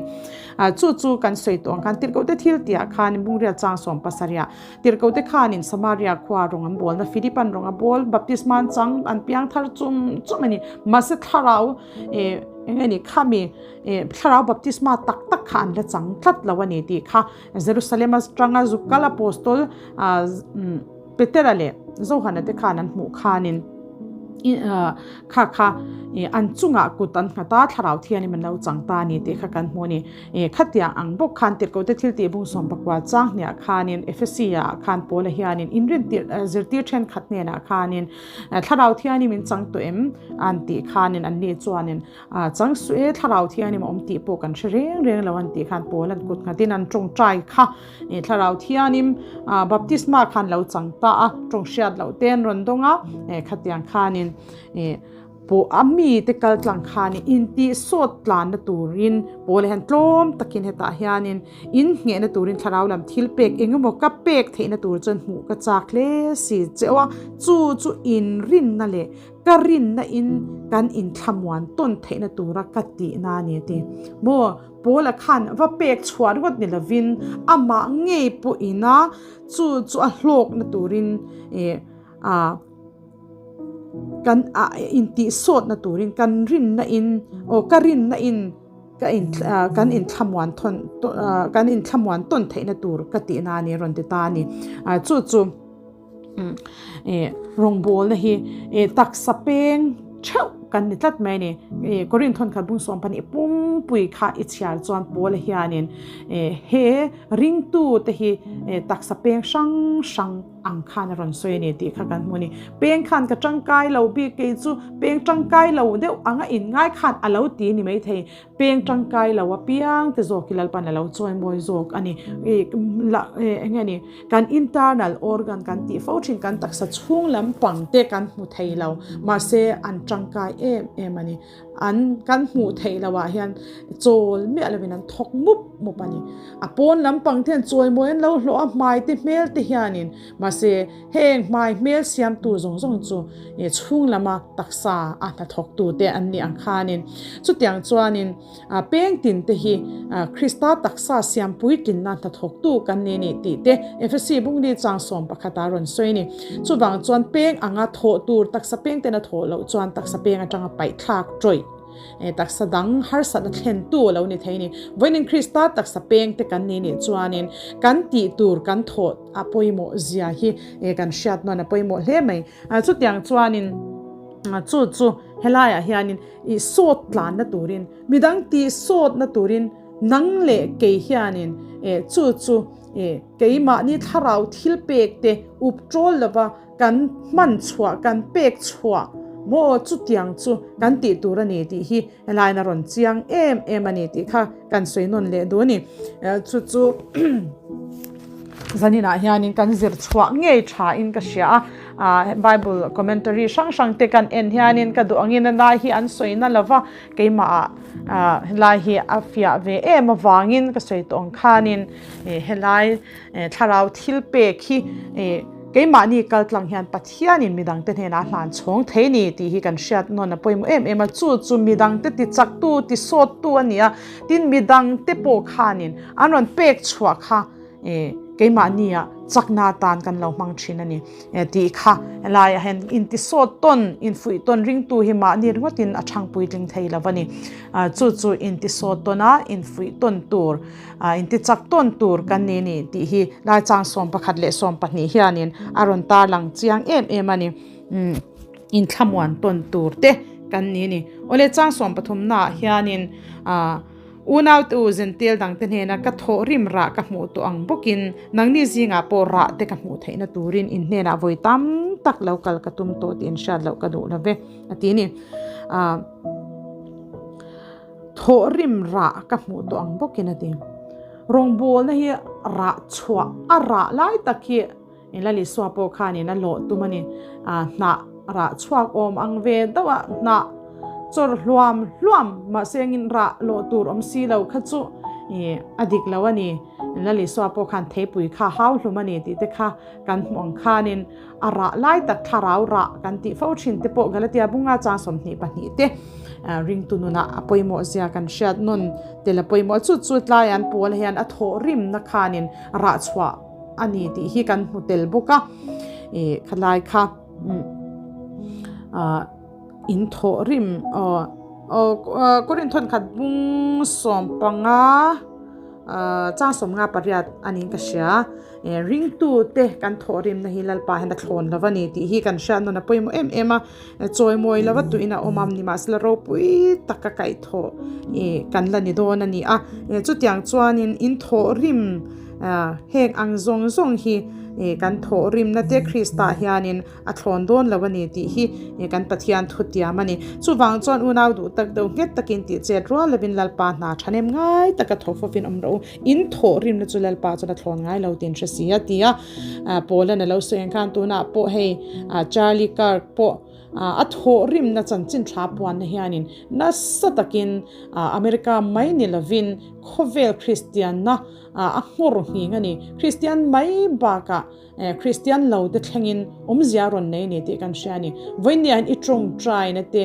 Speaker 1: Chu chu kan sawi tawh ang khan tirhkohte thil tihah khanin Bungrial chang sawm pasarihah tirhkohte khanin Samaria khua rawng an bawlna Philipan rawng a bawl baptisma an chang an piang thar chum chum a ni. Mahse thlarau eh eng nge ni khami eh thlarau baptisma tak tak kha an la chang tlat lo a ni tih kha Jerusalem atanga zuk kal apostol ah Petera leh Johana te khan an hmuh khanin kha kha an chungah kut an nghat a thlarau thianin an lo chang ta a ni tih kha kan hmu a ni. Khatiang ang bawk khan tirhkohte thil tih bung sawm pakua chang hniah khanin Ephesi ah khan Paula hianin inrin tirh zirtir thenkhat hnenah khanin Thlarau thianin min chang tawh em? an tih khanin an ni chuanin Chang suh e, thlarau thianin a awm tih pawh kan hre reng reng lo an tih khan Paul an kut nghatin an tawngtai kha. Thlarau thianin baptisma khan lo chang ta a, tawng hriat loh te an rawn dawng a, khatiang khanin pawh a mite kal tlang khanin intih sawt tlanna turin Paul hian tlawm takin hetah hianin In nghehna turin thlarau lam thil pek eng emaw ka pek theihna tur chuan hmuh ka chak hle si cheu a, chu chu inrinna leh ka rinna in kan inthlamuan tawn theihna tura ka tihna a ni a ti. Maw Paula khan va pek chhuah ringawt ni lovin amah ngei pawhina chu chu a hlawkna turin ih ah kan ah intihsawtna turin kan rinna in aw ka rinna in Ka in kan inthlamuan thawn kan inthlamuan tawn theihna tur ka tihna a ni a rawn ti ta a ni. Chu chu rawngbawlna hi taksa peng theuh kan ni tlat mai a ni. Korin thawnkhat bung sawm pahnih pumpui kha i chhiar chuan Paula hianin he ringtute hi taksa peng hrang hrang ang khan a rawn sawi a ni tih kha kan hmu a ni. Peng khan ka tangkai lo bik kei chu peng tangkai lo deuh anga inngai khan a lo ti a ni maithei. Peng tangkai lo apiang te zawk hi Lalpan a lo chawi mawi zawk a ni. Eng nge ni kan internal organ kan tih fo thin kan taksa chhung lampang te kan hmu thei lo mahse an tangkai em em a ni. An kan hmuh theih loh ah hian chawl miah lovin an thawk mup mup a ni. A pawn lampang te hian chawimawi an lo hlawh a, hmai te hmel te hianin mahse heng hmai hmel siamtu zawng zawng chu chhung lama taksa a hnathawk tu te an nih ang khanin chutiang chuanin peng tin te hi Krista taksa siam puitlinna hnathawk tu kan ni nih tih te Efesi bungli chang sawm pakhat ah rawn sawi a ni. Chuvang chuan peng anga thawh tur taksa peng ten a thawh loh chuan taksa peng atanga paih thlak tawih taksa dang harsatna thlen tu a lo ni thei a ni. Vawiin Krista taksa peng te kan ni nih chuanin kan tih tur kan thawh a pawimawh zia hi kan hriat nawn a pawimawh hle mai. Chutiang chuanin chu chu helaiah hianin i sawt tlanna turin midang tih sawtna turin nang leh kei hianin chu chu Keimahni thlarau thil pek te up ṭawl lova kan hman chhuah, kan pek chhuah maw chutiang chu kan tih tur a ni tih hi helaiin a rawn chiang em em a ni tih kha kan sawi nawn leh duh a ni. Chu chu zaninah hianin kan zir chhuah ngei thain ka hria a, Bible commentary hrang hrang te kan en hianin ka duh angin a lai hi an sawi na lova, Keimahah helai hi a fiah ve em avangin ka sawi tawh ang khanin helai thlarau thil pek hi keimahni kal tlang hian Pathianin midangte hnenah a hlan chhawng thei ni tih hi kan hriat nawn a pawimawh em em a, chu chu midangte ti chaktu ti sawttu a ni a, tin midangte pawh khanin an rawn pek chhuah kha Keimahnia chakna atan kan lo hmang thin a ni tih kha helaiah hian intisawt tawn, infuih tawn ringtu hi mahni ringawtin a chhang puitling thei lo a ni. Chu chu intisawt tawn a, infuih tawn tur, intichak tawn tur kan ni ni tih hi lai chang 11 leh 12 hianin a rawn tarlang chiang em em a ni. Inthlamuan tawn tur te kan ni a ni. Awle chang 13 naah hianin Unaute u Zentel dangte hnena ka thawh rim rah ka hmuh tawh ang bawkin nangni zingah pawh rah te ka hmuh theihna turin in hnenah vawi tam tak lo kal ka tum tawh tih in hriat loh ka duh lo ve, a ti a ni. Thawh rim rah ka hmuh tawh ang bawkin a ti. Rawngbawlna hi rah chhuah a rah lai tak hi Lal Isua pawh khanin a hlawh tum a ni. Hnah rah chhuak awm ang ve deuh a, hnah. Chawr hluam hluam mahse engin rah lawh tur awm si lo kha chu ih a dik lo a ni. Lalisua pawh khan theipui kha hau hlum a ni tih te kha kan hmuh ang khanin a rah lai tak thlarau rah kan tih fo thin te pawh Galatia bunga chang 22 te ringtu nunah a pawimawh zia kan hriat nawn tel a pawimawh chu chu tlai an pawl hian a thawh rimna khanin rah chhuah a ni tih hi kan hmu tel bawk a ih khalai kha ah in thawh rim aw aw Korin thawnkhat bung 15 Chang 58 a niin ka hria. Ringtute kan thawhrimna hi Lalpa hian a thlawn lo a ni tih hi kan hriat nawn a pawimawh em em a. Chawimawi lova tuin a awm a, nimahsela ropui taka kaihthawh kan la ni dawn a ni a. Chutiang chuanin in thawhrim heng ang zawng zawng hi kan thawhrimna te Krista hianin a thlawn dawn lo a ni tih hi kan Pathian thutiam a ni. Chuvang chuan unau duh tak deuh nghet takin tih chet rual lovin Lalpa hna thahnem ngai taka thaw fawfin awm rawh u. In thawh rimna chu Lalpa chuan a thlawn ngai lo tiin hre si a ti a. Paul-a'n a lo sawi ang khan tunah pawh hei Charlie Kirk pawh a thawh rimna chanchin tha puanna hianin nasa takin America mai ni lovin khawvel Kristianna a nghawr nghing a ni. Kristian mai bakah Kristian lo te thlengin awmzia a rawn nei a ni tih kan hria a ni. Vawinia hian i tawngtaina te,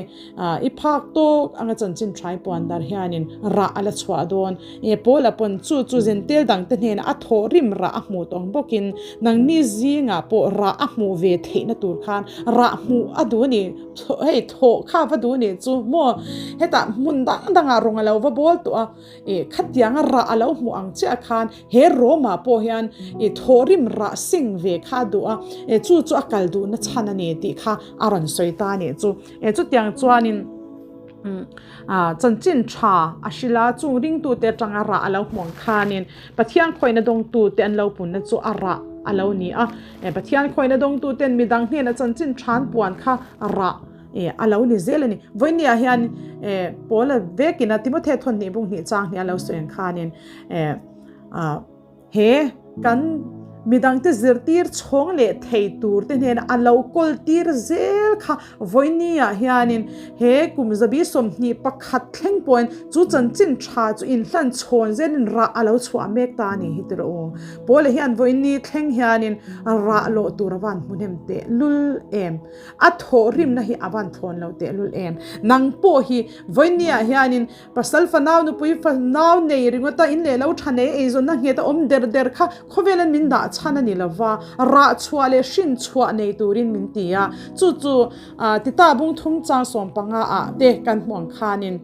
Speaker 1: i phak tawk anga chanchin tha i puan dar hianin rah a la chhuah dawn. Paula pawn chu chu zentel dangte hnenah a thawh rim rah a hmuh tawng bawkin nangni zingah pawh rah a hmuh ve theihna tur khan rah hmuh a duh a ni. Hei thawh kha va duh a nih chu maw? Hetah hmun dang dangah rawng a lo va bawl tawh a. I khatianga rah a lo hmuh ang chiah khan he Roma pawh hian i thawhrim rah sing ve kha a duh a, e chu chu a kal duhna chhan a ni tih kha a rawn sawi ta a nih chu. E chutiang chuanin a chanchin tha a hrilh a, chung ringtute atanga rah a lo hmuh ang khanin Pathian khawihna dawngtute an lo punna chu a rah a lo ni a, e Pathian khawihna dawngtuten midang hnena chanchin tha an puan kha rah E, a lo ni zel a ni. Vawinia hian e, Paula vekin a Timothy thawn hnih bung hnih chang hnih a lo sawi ang khanin e, a, he kan midangte zirtir chhawng leh thei tur te hnena a lo kawl tir zel kha vawinia hianin he kum zabi 21 thleng pawhin chu chanchin tha chu inhlan chhawn zelin rah a lo chhuah mek ta a ni hi tirh u. Paula hian vawiini thleng hianin rah lawh tur a van hmu hnem teh lul em. A thawhrimna hi a van thlawn lo tehlul em? Nang pawh hi vawinia hianin pasal fanau nupui fanau nei ringawta in leh lo tha nei eizawnna nghet a awm der der kha khawvelan min dah chhan a ni lova, rah chhuah leh hrin chhuah nei turin min ti a. Chu chu Tita bung thum chang 15 ah te kan hmuh ang khanin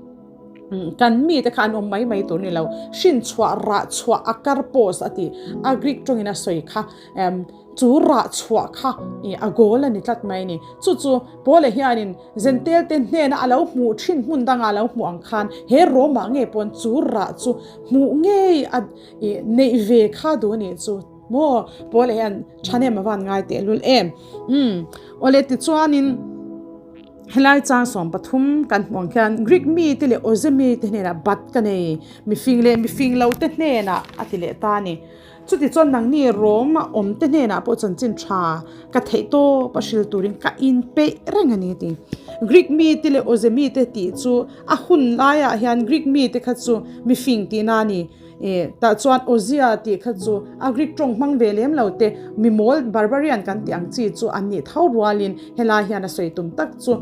Speaker 1: kan mite kha an awm mai mai tur ni lo. Hrin chhuah rah chhuah a karpos a ti a Greek tawngin a sawi kha. Chu rah chhuah kha i a goal a ni tlat mai a ni. Chu chu Paula hianin Zentel te hnena a lo hmuh thin hmun danga a lo hmuh ang khan he Rome-ah ngei pawn chu rah chu hmuh ngei a i neih ve kha duh a nih chu maw Paula hian thahnem a van ngai tehlul em. Umm awle tichuanin helai chang 13 kan hmuh ang khian Greek mite leh Awze mite hnenah bat ka nei mifing leh mifing lo te hnenah a ti leh ta a ni. Chutichuan nangni Rom a awmte hnenah pawh chanchin tha ka theih tawp a hril turin ka inpeih reng a ni a ti. Greek mite leh Awze mite tih chu a hun laiah hian Greek mite kha chu mifing tihna a ni. E, tah chuan Awzia tih kha chu a Greek tawng hmang ve lem lo te, mimawl, barbarian kan tih ang chi chu an nih tho rualin helai hian a sawi tum tak chu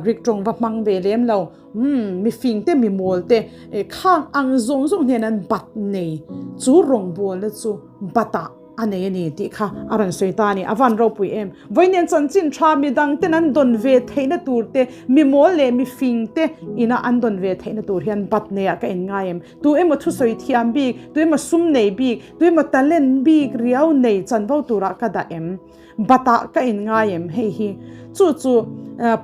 Speaker 1: Greek tawng va hmang ve lem lo. Umm, mifing te, mimawl te, khang ang zawng zawng hnen an bat nei, chu rawngbawlna chu batah a nei a ni tih kha a rawn sawi ta a ni. A van ropui em! Vawiin chanchin tha midang ten an dawn ve theihna tur te, mimawl leh mifing te ina an dawn ve theihna tur hian bat neiah ka inngai em? Tu emaw thusawi thiam bik, tu emaw sum nei bik, tu emaw talent bik riau nei chanvo turah ka dah em? Batah ka in ngai em hei hi? Chu chu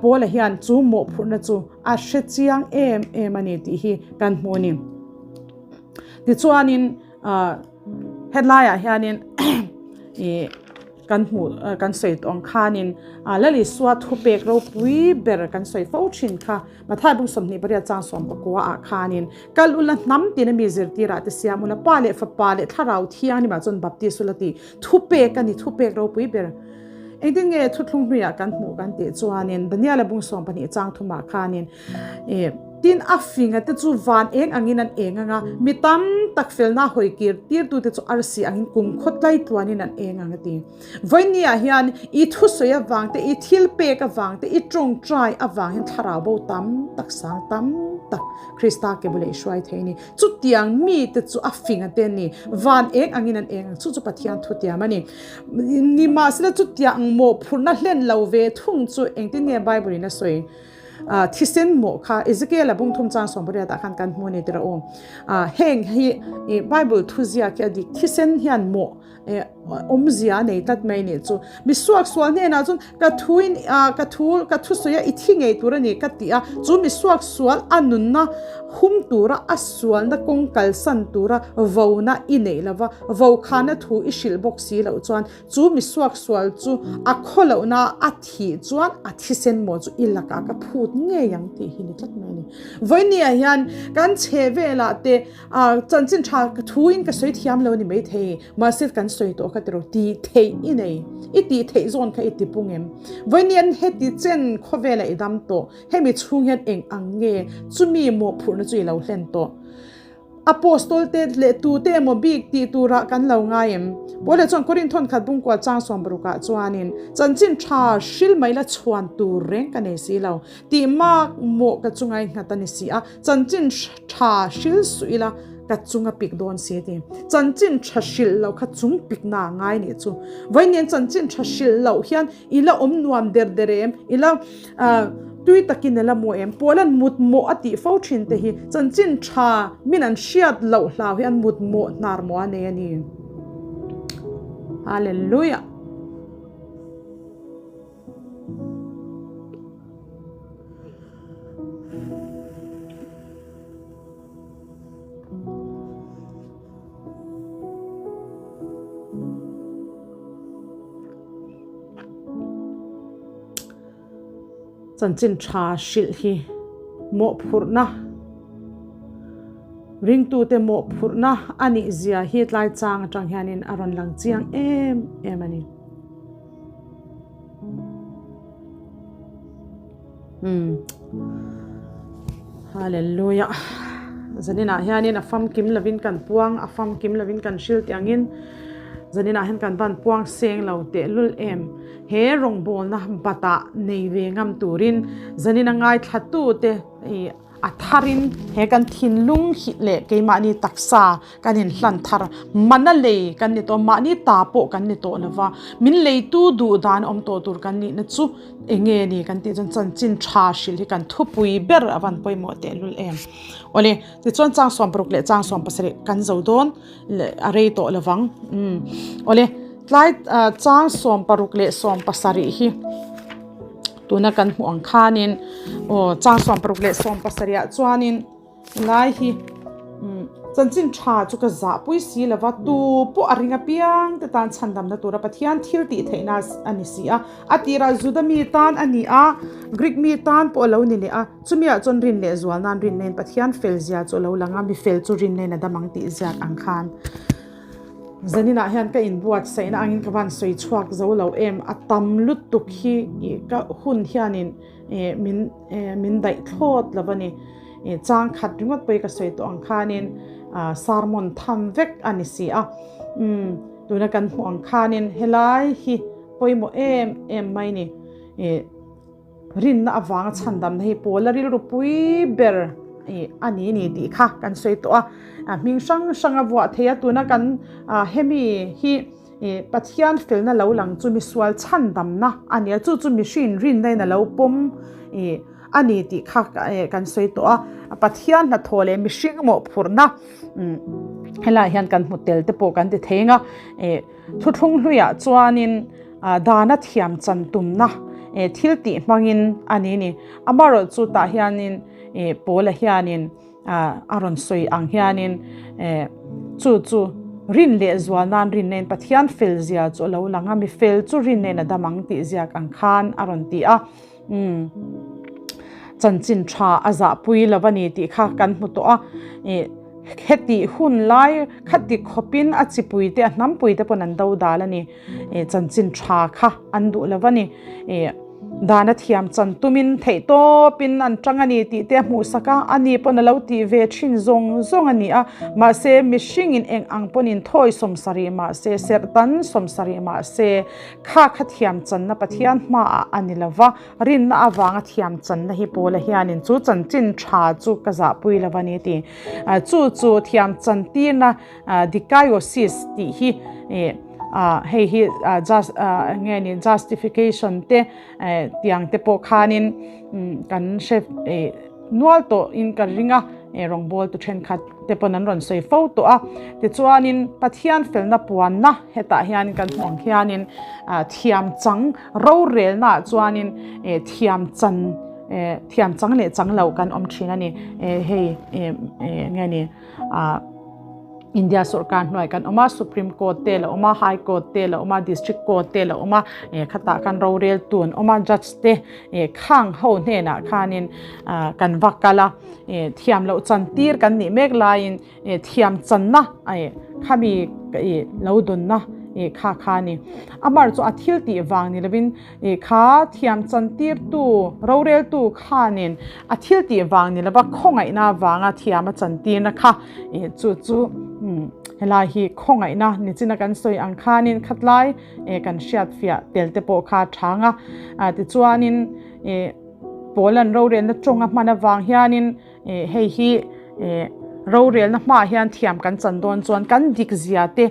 Speaker 1: Paula hian chu mawhphurhna chu a hre chiang em em a ni tih hi kan hmu a ni. Tichuanin hetlaiah hianin ih kan hmuh kan sawi tawh ang khanin Lalisua thupek ropui ber kan sawi fo thin kha Mathai bung 28 chang 19 ah khanin kal ula hnam tina mi zirtirah te siam ula pa leh fapa leh thlarau thianghlimah chuan baptis ula tih Thupek a ni, thupek ropui ber. Engtin nge thuthlung hnuiah kan hmuh kan tih chuanin Daniela bung 12 chang thumah khanin tin a finga te chu van eng angin an eng anga mi tam tak felna hawi kir tirtute chu arsi angin kum khaw tlai tluanin an eng ang a ti. Vawinia hian i thusawi avang te, i thil pek avang te, i tawngtai avang hian thlarau bo tam tak, sang tam tak Krista ke bula i hruai thei a ni. Chutiang mite chu a fing a te a ni. Van eng angin an eng ang. Chu chu Pathian thutiam a ni. Nimahsela chutiang mawhphurhna hlen lo ve thung chu engtin nge Bible in a sawi? Thisen mawh kha Ezekiel-a bung thum chang 18 ah khan kan hmu a ni tirh a aw. Heng hi Bible thuziak hi a dik. Thisen hian mawh awmzia a nei tlat mai nih chu. Mi suaksual hnenah chuan ka thuin ka thu ka thusawi a i thi ngei tur a ni ka ti a, chu mi suaksual a nunna hum tura a sualna kawng kalsan tura vona i neih lova, vokhana thu i hrilh bawk si loh chuan chu mi suaksual chu a khaw lohna a thih chuan a thisen maw chu i lakah ka phut ngei ang tih hi ni tlat mai a ni. Vawinia hian kan chhe velah te A chanchin tha ka thu in ka sawi thiam lo ni mai thei, mahse kan sawi tawh kha tiraw tih theih i nei, i tih theih zawn kha i ti pung em? Vawiin heti chen khawvela i dam tawh, hemi chhung hian eng ang nge chumi mawhphurhna chu i lo hlen tawh? Apostol te leh tute emaw bik tih turah kan lo ngai em? Paula chuan Korinthon khat bungkua chang 60 ah chuanin chanchin tha hril mai la chhuan tur reng ka nei si lo, tih mak mawh ka chunga i nghat a ni si a. Chanchin tha hril suh ila ka chung a pik dawn si ti. Chanchin tha hrilh loh kha chung pik na a ngai nih chu. Vawiin chanchin tha hrilh loh hian i la awm nuam der der em, i la tui takin i la mu em. Pawl an mut mawh a tih fo thin te hi chanchin tha min an hriat loh hlau hi an mut mawh hnar mawh a nei a ni. Hallelujah. Chanchin tha hrilh hi mawhphurhna ringtute mawhphurhna a nih zia hi tlai chang atang hianin a rawn lang chiang em em a ni. Umm Hallelujah Zaninah hianin a famkim lovin kan puang a famkim lovin kan hril tih angin Zaninah hian kan van puang seng lo tehlul em he rawngbawlna batah nei ve ngam turin Zanina ngaithlatute ih A tharin he kan thinlung hi leh keimahni taksa kan inhlan thar mana lei kan ni tawh, mahni ta pawh kan ni tawh lova, min leitu duh dan awm tawh tur kan nihna chu eng nge ni kan tih chuan chanchin tha hrilh hi kan thupui ber a van pawimawh tehlul em. Awle, tichuan chang 60 leh chang 70 kan zo dawn leh a rei tawh lovang. Umm, awle, tlai chang 60 leh 70 hi. Tuna kan hmuh ang khanin aw chang 60 leh 70 ah chuanin helai hi umm chanchin tha chu ka zah pui si lova tu pawh a ring apiang te tan chhandamna tura Pathian thil tih theihna a ni si a, a tirah Juda mi tan a ni a, Greek mi tan pawh a lo ni leh a, chumi ah chuan rin leh zual nan rinna in Pathian fel zia chu a lo lang a, mi fel chu rinna in a dam ang tih ziak ang khan. Zaninah hian ka inbuatsaihna angin ka van sawi chhuak zo lo em, a tam lutuk hi ih ka hun hianin ih min eh min daih thlawt lo a ni. Ih chang khat ringawt pawh hi ka sawi tawh ang khanin ah sermon tham vek a ni si a. Umm tuna kan hmuh ang khanin helai hi pawimawh em em mai ni. Ih. Rinna avanga chhandamna hi Paula rilru pui ber a ni ni tih kha kan sawi tawh a, hming hrang hrang a vuah thei a, tuna kan hemi hi Pathian felna lo lang chu misual chhandamna a ni a, chu chu mihring rinna in a lo pawm a ni tih kha kan sawi tawh a, Pathian hnathawh leh mihring mawhphurhna helaiah hian kan hmu tel te pawh kan ti thei ang a. Thuthlung hluiah chuanin dana thiam chan tumna thil tih hmangin a ni ni. Amaherawhchu tah hianin Paula hianin a rawn sawi ang hianin chu chu rin leh zual nan rin nen Pathian fel zia chu a lo lang a, mi fel chu rin nen a dam ang tih ziak ang khan a rawn ti a. Chanchin tha a zahpui lo a ni tih kha kan hmu tawh a. Hetih hun lai khati khawpin a chipui te a hnampui te pawn an do dal a ni. Chanchin tha kha an duh lo a ni. Dana thiam chan tumin theih tawpin an tang a ni tih te a hmuhsak a, ani pawn a lo tih ve thin zawng zawng a ni a. Mahse mihringin eng ang pawnin thawi sawmsarih mahse, serhtan sawmsarih mahse kha kha thiam channa Pathian hmaah a ni lo va. Rinna avanga thiam channa hi Paula hianin chu chanchin tha chu ka zahpui lo a ni ti. Chu chu thiam chantirna dikaiosis tih hi hei hi just nge ni justification te tiang te pawh khanin kan hre nual tawh in ka ring a, rawngbawl tu thenkhat te pawn an rawn sawi fo tawh a. Tichuanin Pathian felna puanna hetah hian kan hmuh ang hianin thiam chang rorelna ah chuanin thiam chan thiam chang leh chang lo kan awm thin a ni. Hei nge ni India sorkar hnuai kan awm a, Supreme Court te la awm a, High Court te la awm a, District Court te la awm a, khatah khan roreltu an awm a, Judge te khang ho hnenah khanin kan va kal a, thiam loh chan tir kan nih mek laiin thiam channa khami lo dawnna kha kha a ni. Amar chu a thil tih vang ni lovin kha thiam chan tirtu roreltu khanin a thil tih vang ni lova khawngaihna vanga thiam a chan tirna kha chu chu helai hi khawngaihna nichina kan sawi ang khanin khatlai kan hriat fiah tel te pawh kha thang a tichuanin Paul-a'n rorelna tawng a hman avang hianin hei hi rorelna hmaah hian thiam kan chan dawn chuan kan dik zia te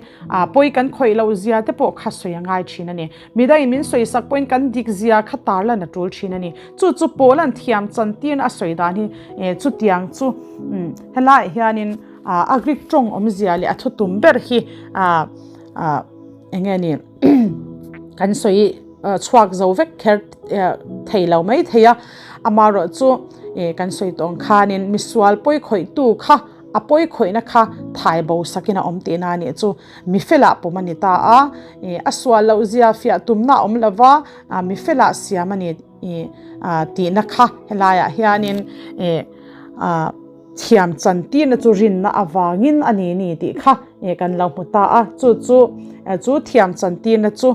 Speaker 1: pawi kan khawih loh zia te pawh kha sawi a ngai thin a ni. Midangin min sawi sak pawhin kan dik zia kha tarlan a tul thin a ni. Chu chu Paul-a'n thiam chan tirna a sawi dan hi chutiang chu helaiah hianin a Greek tawng awmzia leh a thutum ber hi eng nge ni kan sawi chhuak zo vek kher thei lo mai thei a, amaherawh chu kan sawi tawh ang khanin misual pawi khawih tu kha a pawi khawihna kha thai bo sakin a awm tihna a nih chu mi felah pawm a ni ta a, a sual loh zia fiah tumna a awm lova mi felah siam a ni tihna kha helaiah hianin Thiam chantirna chu rinna avangin a ni ni tih kha kan lo hmu ta a, chu chu chu thiam chantirna chu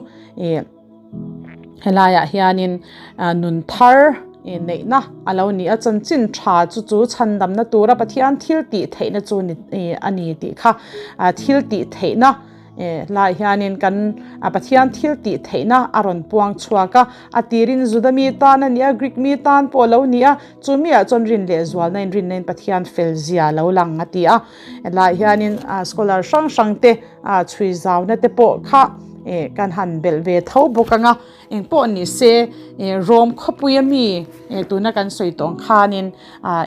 Speaker 1: helaiah hianin nun thar neihna a lo ni a, chanchin tha chu chu chhandamna tura Pathian thil tih theihna chu a ni tih kha thil tih theihna Hlaiah hianin kan Pathian thil tih theihna a rawn puang chhuak a, a tirin Juda mi tan a ni a, Greek mi tan pawh a lo ni a, chu miah chuan rin leh zualna in rinna in Pathian fel zia a lo lang a ti a. Hlaiah hianin scholar hrang hrang te chhui zauna te pawh kha kan han belh ve tho bawk ang a, eng pawh ni se Rome khawpuia mi tuna kan sawi tawh ang khanin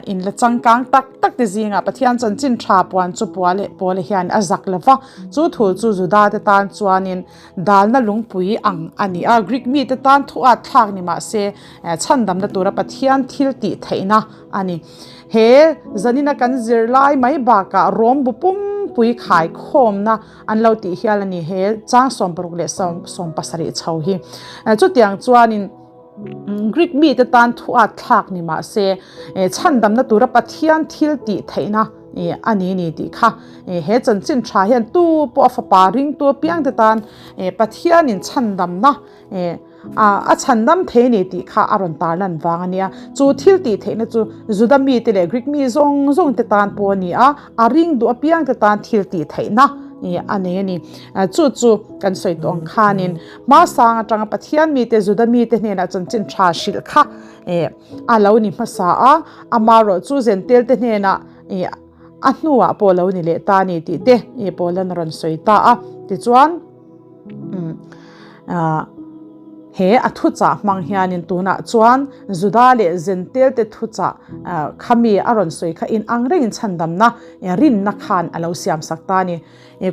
Speaker 1: In la changkang tak tak te zingah Pathian chanchin tha puan chu Paula hian a zak lo va, chu thu chu Juda te tan chuanin dalna lungpui ang a ni a, Greek mite tan thu at thlak ni mah se chhandamna tura Pathian thil tih theihna a ni. He zanina kan zirlai mai bakah Rom bu pumpui khaikhawmna an lo tih hial a ni he chang 60 leh 77 chho hi. Chutiang chuanin. Greek mite tan thu at thlak ni mah se, chhandamna tura Pathian thil tih theihna a ni ni tih kha he chanchin tha hian tu pawh a fapa ringtu apiangte tan Pathianin chhandamna a chhandam thei a ni tih kha a rawn tarlan vang a nia. Chu thil tih theihna chu Juda mite leh Greek mi zawng zawngte tan pawh a ni a, a ring duh apiangte tan thil tih theihna a nei a ni. Chu chu kan sawi tawh ang khanin Hmasang atanga Pathian mite Juda mite hnenah chanchin tha hrilh kha a lo ni hmasa a, amaherawh chu Zentelte hnenah a hnuah pawh a lo ni leh ta a ni tih te Paula'n a rawn sawi ta a. Tichuan, he a thuchah hmang hianin tunah chuan Juda leh Zentelte thuchah kha mi a rawn sawi kha inang rengin chhandamna rinna khan a lo siamsak ta a ni.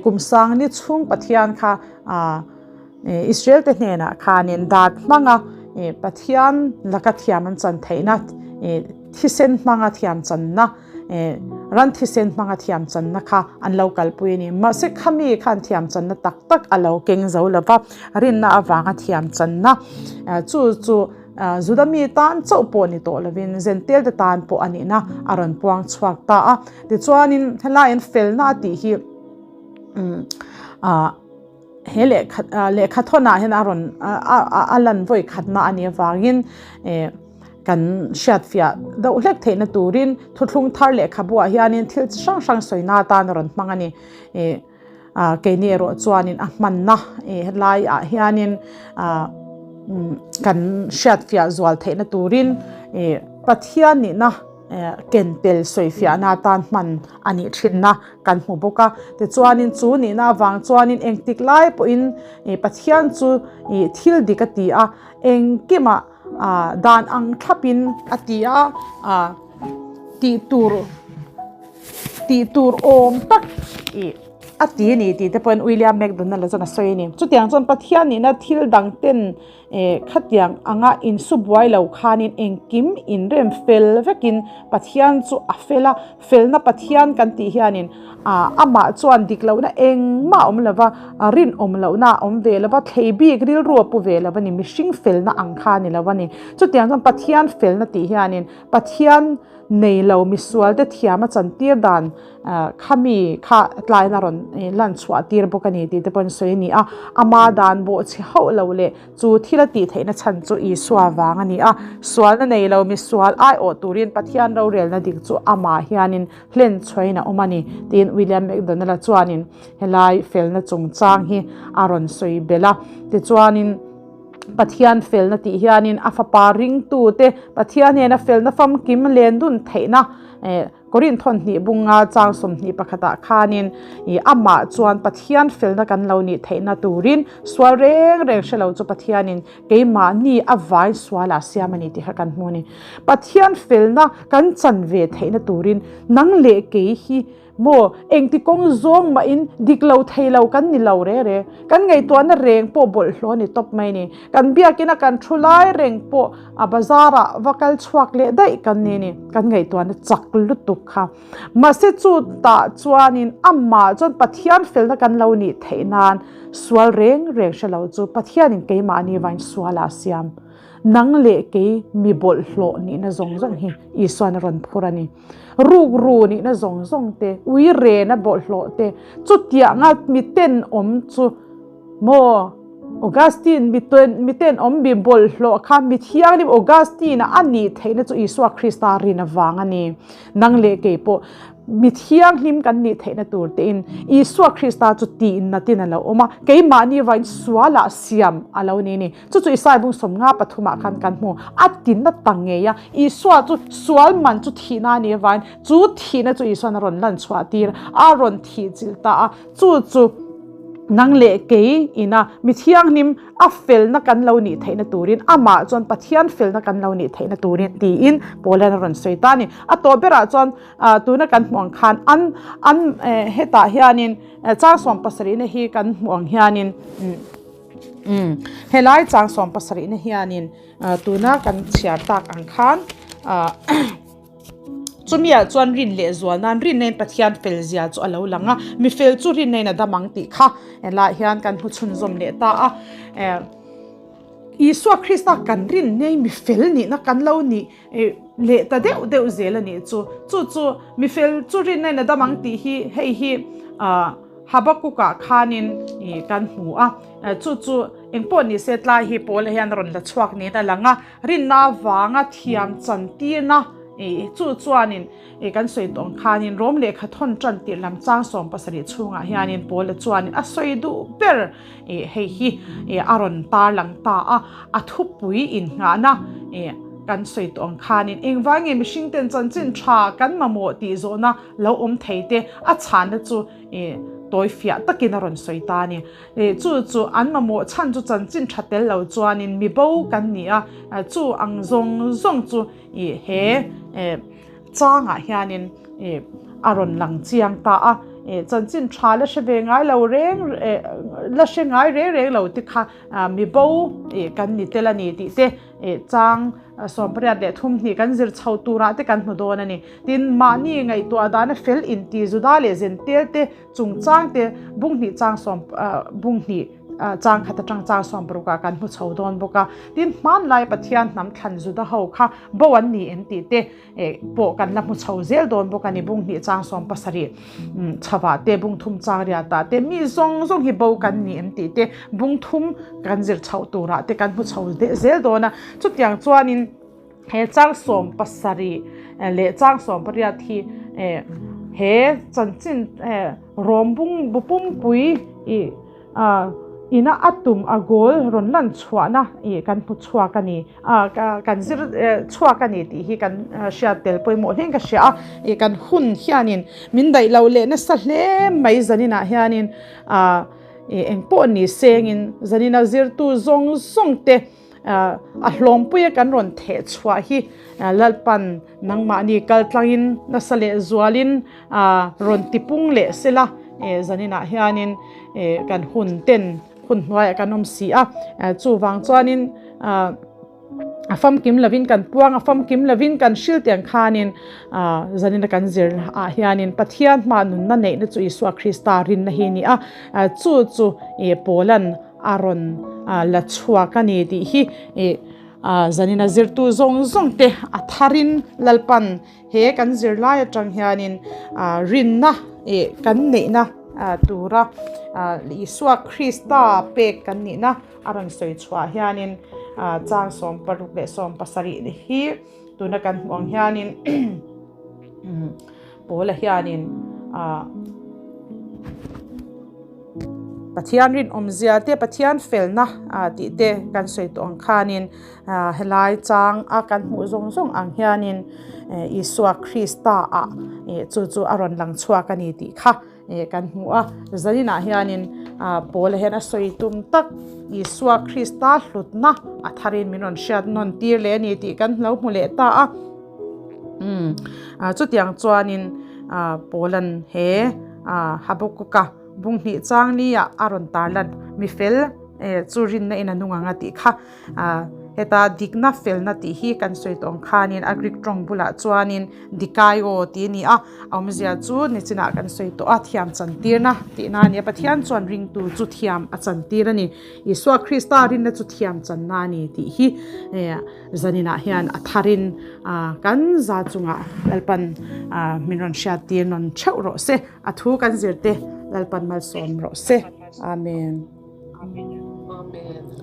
Speaker 1: Kum sang ni chhung Pathian kha Israel te hnenah khanin dat hmanga Pathian laka thiam an chan theihna, thisen hmanga thiam channa, ran thisen hmanga thiam channa kha an lo kalpui a ni. Mahse khami khan thiam channa tak tak a lo keng zo lo va, rinna avanga thiam channa chu chu. Juda mi tan chauh pawh ni tawh lovin Zentel te tan pawh a nihna a rawn puang chhuak ta a. Tichuanin helaiin felna a tih hi he lehkha lehkha thawnah hian a rawn a lan vawi khatna a nih avangin kan hriatfiah deuh hlek theihna turin thuthlung thar lehkhabuah hianin thil chi hrang hrang sawina atan a rawn hmang a ni. Keini erawh chuanin a hmanna helaiah hianin kan hriatfiah zual theihna turin Pathian nihna ken tel sawifiahna atan hman a nih thinna kan hmu bawk a. Tichuanin chu nihna avang chuanin engtik lai pawhin Pathian chu thil dik a ti a, engkimah dan ang thlapin a ti a, tih tur Tih tur awm tak ih a ti a ni tih te pawhin William McDonald-a chuan a sawi a ni. Chutiang chuan Pathian nihna thil dang ten eh khatiang anga insu buai lo khanin engkim inrem fel vekin Pathian chu a fel a, felna Pathian kan tih hianin ah amah chuan dik lohna engmah a awm lo va, rinawm lohna a awm ve lo va, thlei bik rilru a pu ve lo a ni, mihring felna ang kha a ni lo a ni. Chutiang chuan Pathian felna tih hianin Pathian nei lo misual te thiam a chantir dan khami kha tlaiin a rawn lan chhuah tir bawk a ni tih te pawh an sawi a ni a. Ama dan bawh chhe hauh lo leh chu thil a tih theihna chhan chu Isua vang a ni a. Sualna nei lo misual aiawh turin Pathian rorelna dik chu amah hianin hlen chhuain a awm a ni tiin William McDonald-a chuanin helai felna chungchang hi a rawn sawi belh a. Tichuanin. Pathian felna tih hianin a fapa ringtute Pathian hnena felna famkim len dun theihna Korinth thawnhnih bunga chang 21 pakhatah khanin amah chuan Pathian felna kan lo nih theihna turin sual reng reng hre lo chu Pathianin keimahni a vain sualah siam a ni tih kha kan hmu a ni. Pathian felna kan chan ve theihna turin nang leh kei hi Maw, engti kawng zawng mahin dik lo thei lo kan ni lo re re. Kan ngaihtuahna reng pawh bawlhhlawh a ni tawp mai ni. Kan biakina kan thu lai reng pawh a bazar-ah va kal chhuak leh daih kan ni ni. Kan ngaihtuahna chak lutuk kha. Mahse chu tah chuanin amah chuan Pathian felna kan lo nih theih nan sual reng reng hre lo chu Pathianin keimahni vain sualah a siam. Nang leh kei mi bawlhhlawh nihna zawng zawng hi Isuan a rawn phur a ni. Rukru nihna zawng zawng te, ui rena bawlhhlawh te, chutianga mi tenawm chu maw Augustine mi tenawm mi bawlhhlawh kha mi thianghlim Augustine-a a nih theihna chu Isua Krista rin avang a ni. Nang leh kei pawh mi thianghlim kan nih theihna tur tein Isua Krista chu tihnatin a lo awm a, keimahni vain sualah siam a lo ni a ni. Chu chu Isaiah bung 53 ah khan kan hmu. A tinna ta ngei a, Isua chu sual man chu thihna a nih avangin chu thihna chu Isua'n a rawn lan chhuah tir, a rawn thih chilh ta a. Chu chu nang leh kei ina mi thianghlim a felna kan lo nih theihna turin amah chuan Pathian felna kan lo nih theihna turin tiin Paula'n a rawn sawi ta a ni. A tawh berah chuan tuna kan hmuh ang khan an an hetah hianin chang 70 na hi kan hmuh ang hianin Umm helai chang 70 na hianin tuna kan chhiar tak ang khan chumi ah chuan rin leh zual nan rinna in Pathian fel zia chu a lo lang a, mi fel chu rinna in a dam ang tih kha helaiah hian kan hmu chhunzawm leh ta a. Isua Krista kan rin nei mi fel nihna kan lo nih leh ta deuh deuh zel a nih chu. Chu chu mi fel chu rinna in a dam ang tih hi hei hi Habakkuk-ah khanin kan hmu a, chu chu engpawh ni se tlai hi Paula hian a rawn la chhuak niin a lang a, rinna avanga thiam chantirna chu chuanin kan sawi tawh ang khanin Rom lehkha thawn tan tirh lam chang 70 chhungah hianin Paula chuanin a sawi duh ber hei hi a rawn tarlang ta a, a thupui innghahna kan sawi tawh ang khanin engvangin mihring ten chanchin tha kan mamawh tih zawhna lo awm thei te a chhanna chu tawi fiah takin a rawn sawi ta a ni. Chu chu an mamawh chhan chu chanchin tha tel lo chuanin mi bo kan ni a, chu ang zawng zawng chu he changah hianin a rawn lang chiang ta a. Chanchin tha la hre ve ngai lo reng la hre ngai reng reng lo te kha mi bo kan ni tel a ni tih te chang 83 kan zir chho turah te kan hmu dawn a ni. Tin, mahni ngaihtuah dana fel inti Juda leh Zentel te chungchang te bung hnih chang sawm bung hnih chang khat atang chang 60 ah kan hmu chho dawn bawk a. Tin, hmanlai Pathian hnam thlan Juda ho kha bo an ni em tih te pawh kan la hmu chho zel dawn bawk a ni. Bung hnih chang 70 chhavah te, bung thum chang riatah te mi zawng zawng hi bo kan ni em tih te bung thum kan zir chhoh turah te kan hmu chho zel dawn a. Chutiang chuanin he chang 70 leh chang 18 hi he chanchin rawm bung bu pumpui ih ina a tum a goal rawn lan chhuahna ih kan hmu chhuak a ni ah kan zir chhuak a ni tih hi kan hriat tel pawimawh hle in ka hria a ih kan hun hianin min daih loh leh nasa hle mai zaninah hianin ah ih engpawh ni sengin zanina zirtu zawng zawng te a hlawmpuia kan rawn theh chhuah hi Lalpan nangmahni kal tlangin nasa leh zualin rawn tipung leh sela zaninah hianin kan hun ten hun hnuaiah kan awm si a, chuvang chuanin a famkim lovin kan puang a famkim lovin kan hril tiang khanin zanina kan zir ah hianin Pathian hma nunna neihna chu Isua Krista rinna hi a ni a, chu chu Paulan a rawn la chhuak a ni tih hi zanina zirtu zawng zawng te a tharin Lalpan he kan zirlai atang hianin rinna kan neihna tura Isua Krista pek kan nihna a rawn sawi chhuah hianin chang 16 leh 17 hi tuna kan hmuh ang hianin Paula hianin Pathian rinawmzia te, Pathian felna tih te kan sawi tawh ang khanin helai chang a kan hmuh zawng zawng ang hianin Isua Krista ah chu chu a rawn lang chhuak a ni tih kha kan hmu a. Zaninah hianin Paula hian a sawi tum tak Isua Krista hlutna a tharin min rawn hriat nawn tir leh a ni tih kan lo hmu leh ta a. Chutiang chuanin Paula'n he Habakuka bung hnih chang nia a rawn tarlan mi fel chu rinna in a nung ang a tih kha. Heta dikna felna tih hi kan sawi tawh ang khanin a Greek tawng bulah chuanin dikaio tih a ni a, a awmzia chu nichinah kan sawi tawh a, thiam chantirna tihna a ni a, Pathian chuan ringtu chu thiam a chantir a ni. Isua Krista rinna chu thiam channa a ni tih hi zaninah hian a tharin kan za chungah Lalpan min rawn hriattir nawn theuh rawh se, a thu kan zirte Lalpan malsawm rawh se. Amen.
Speaker 2: Amen.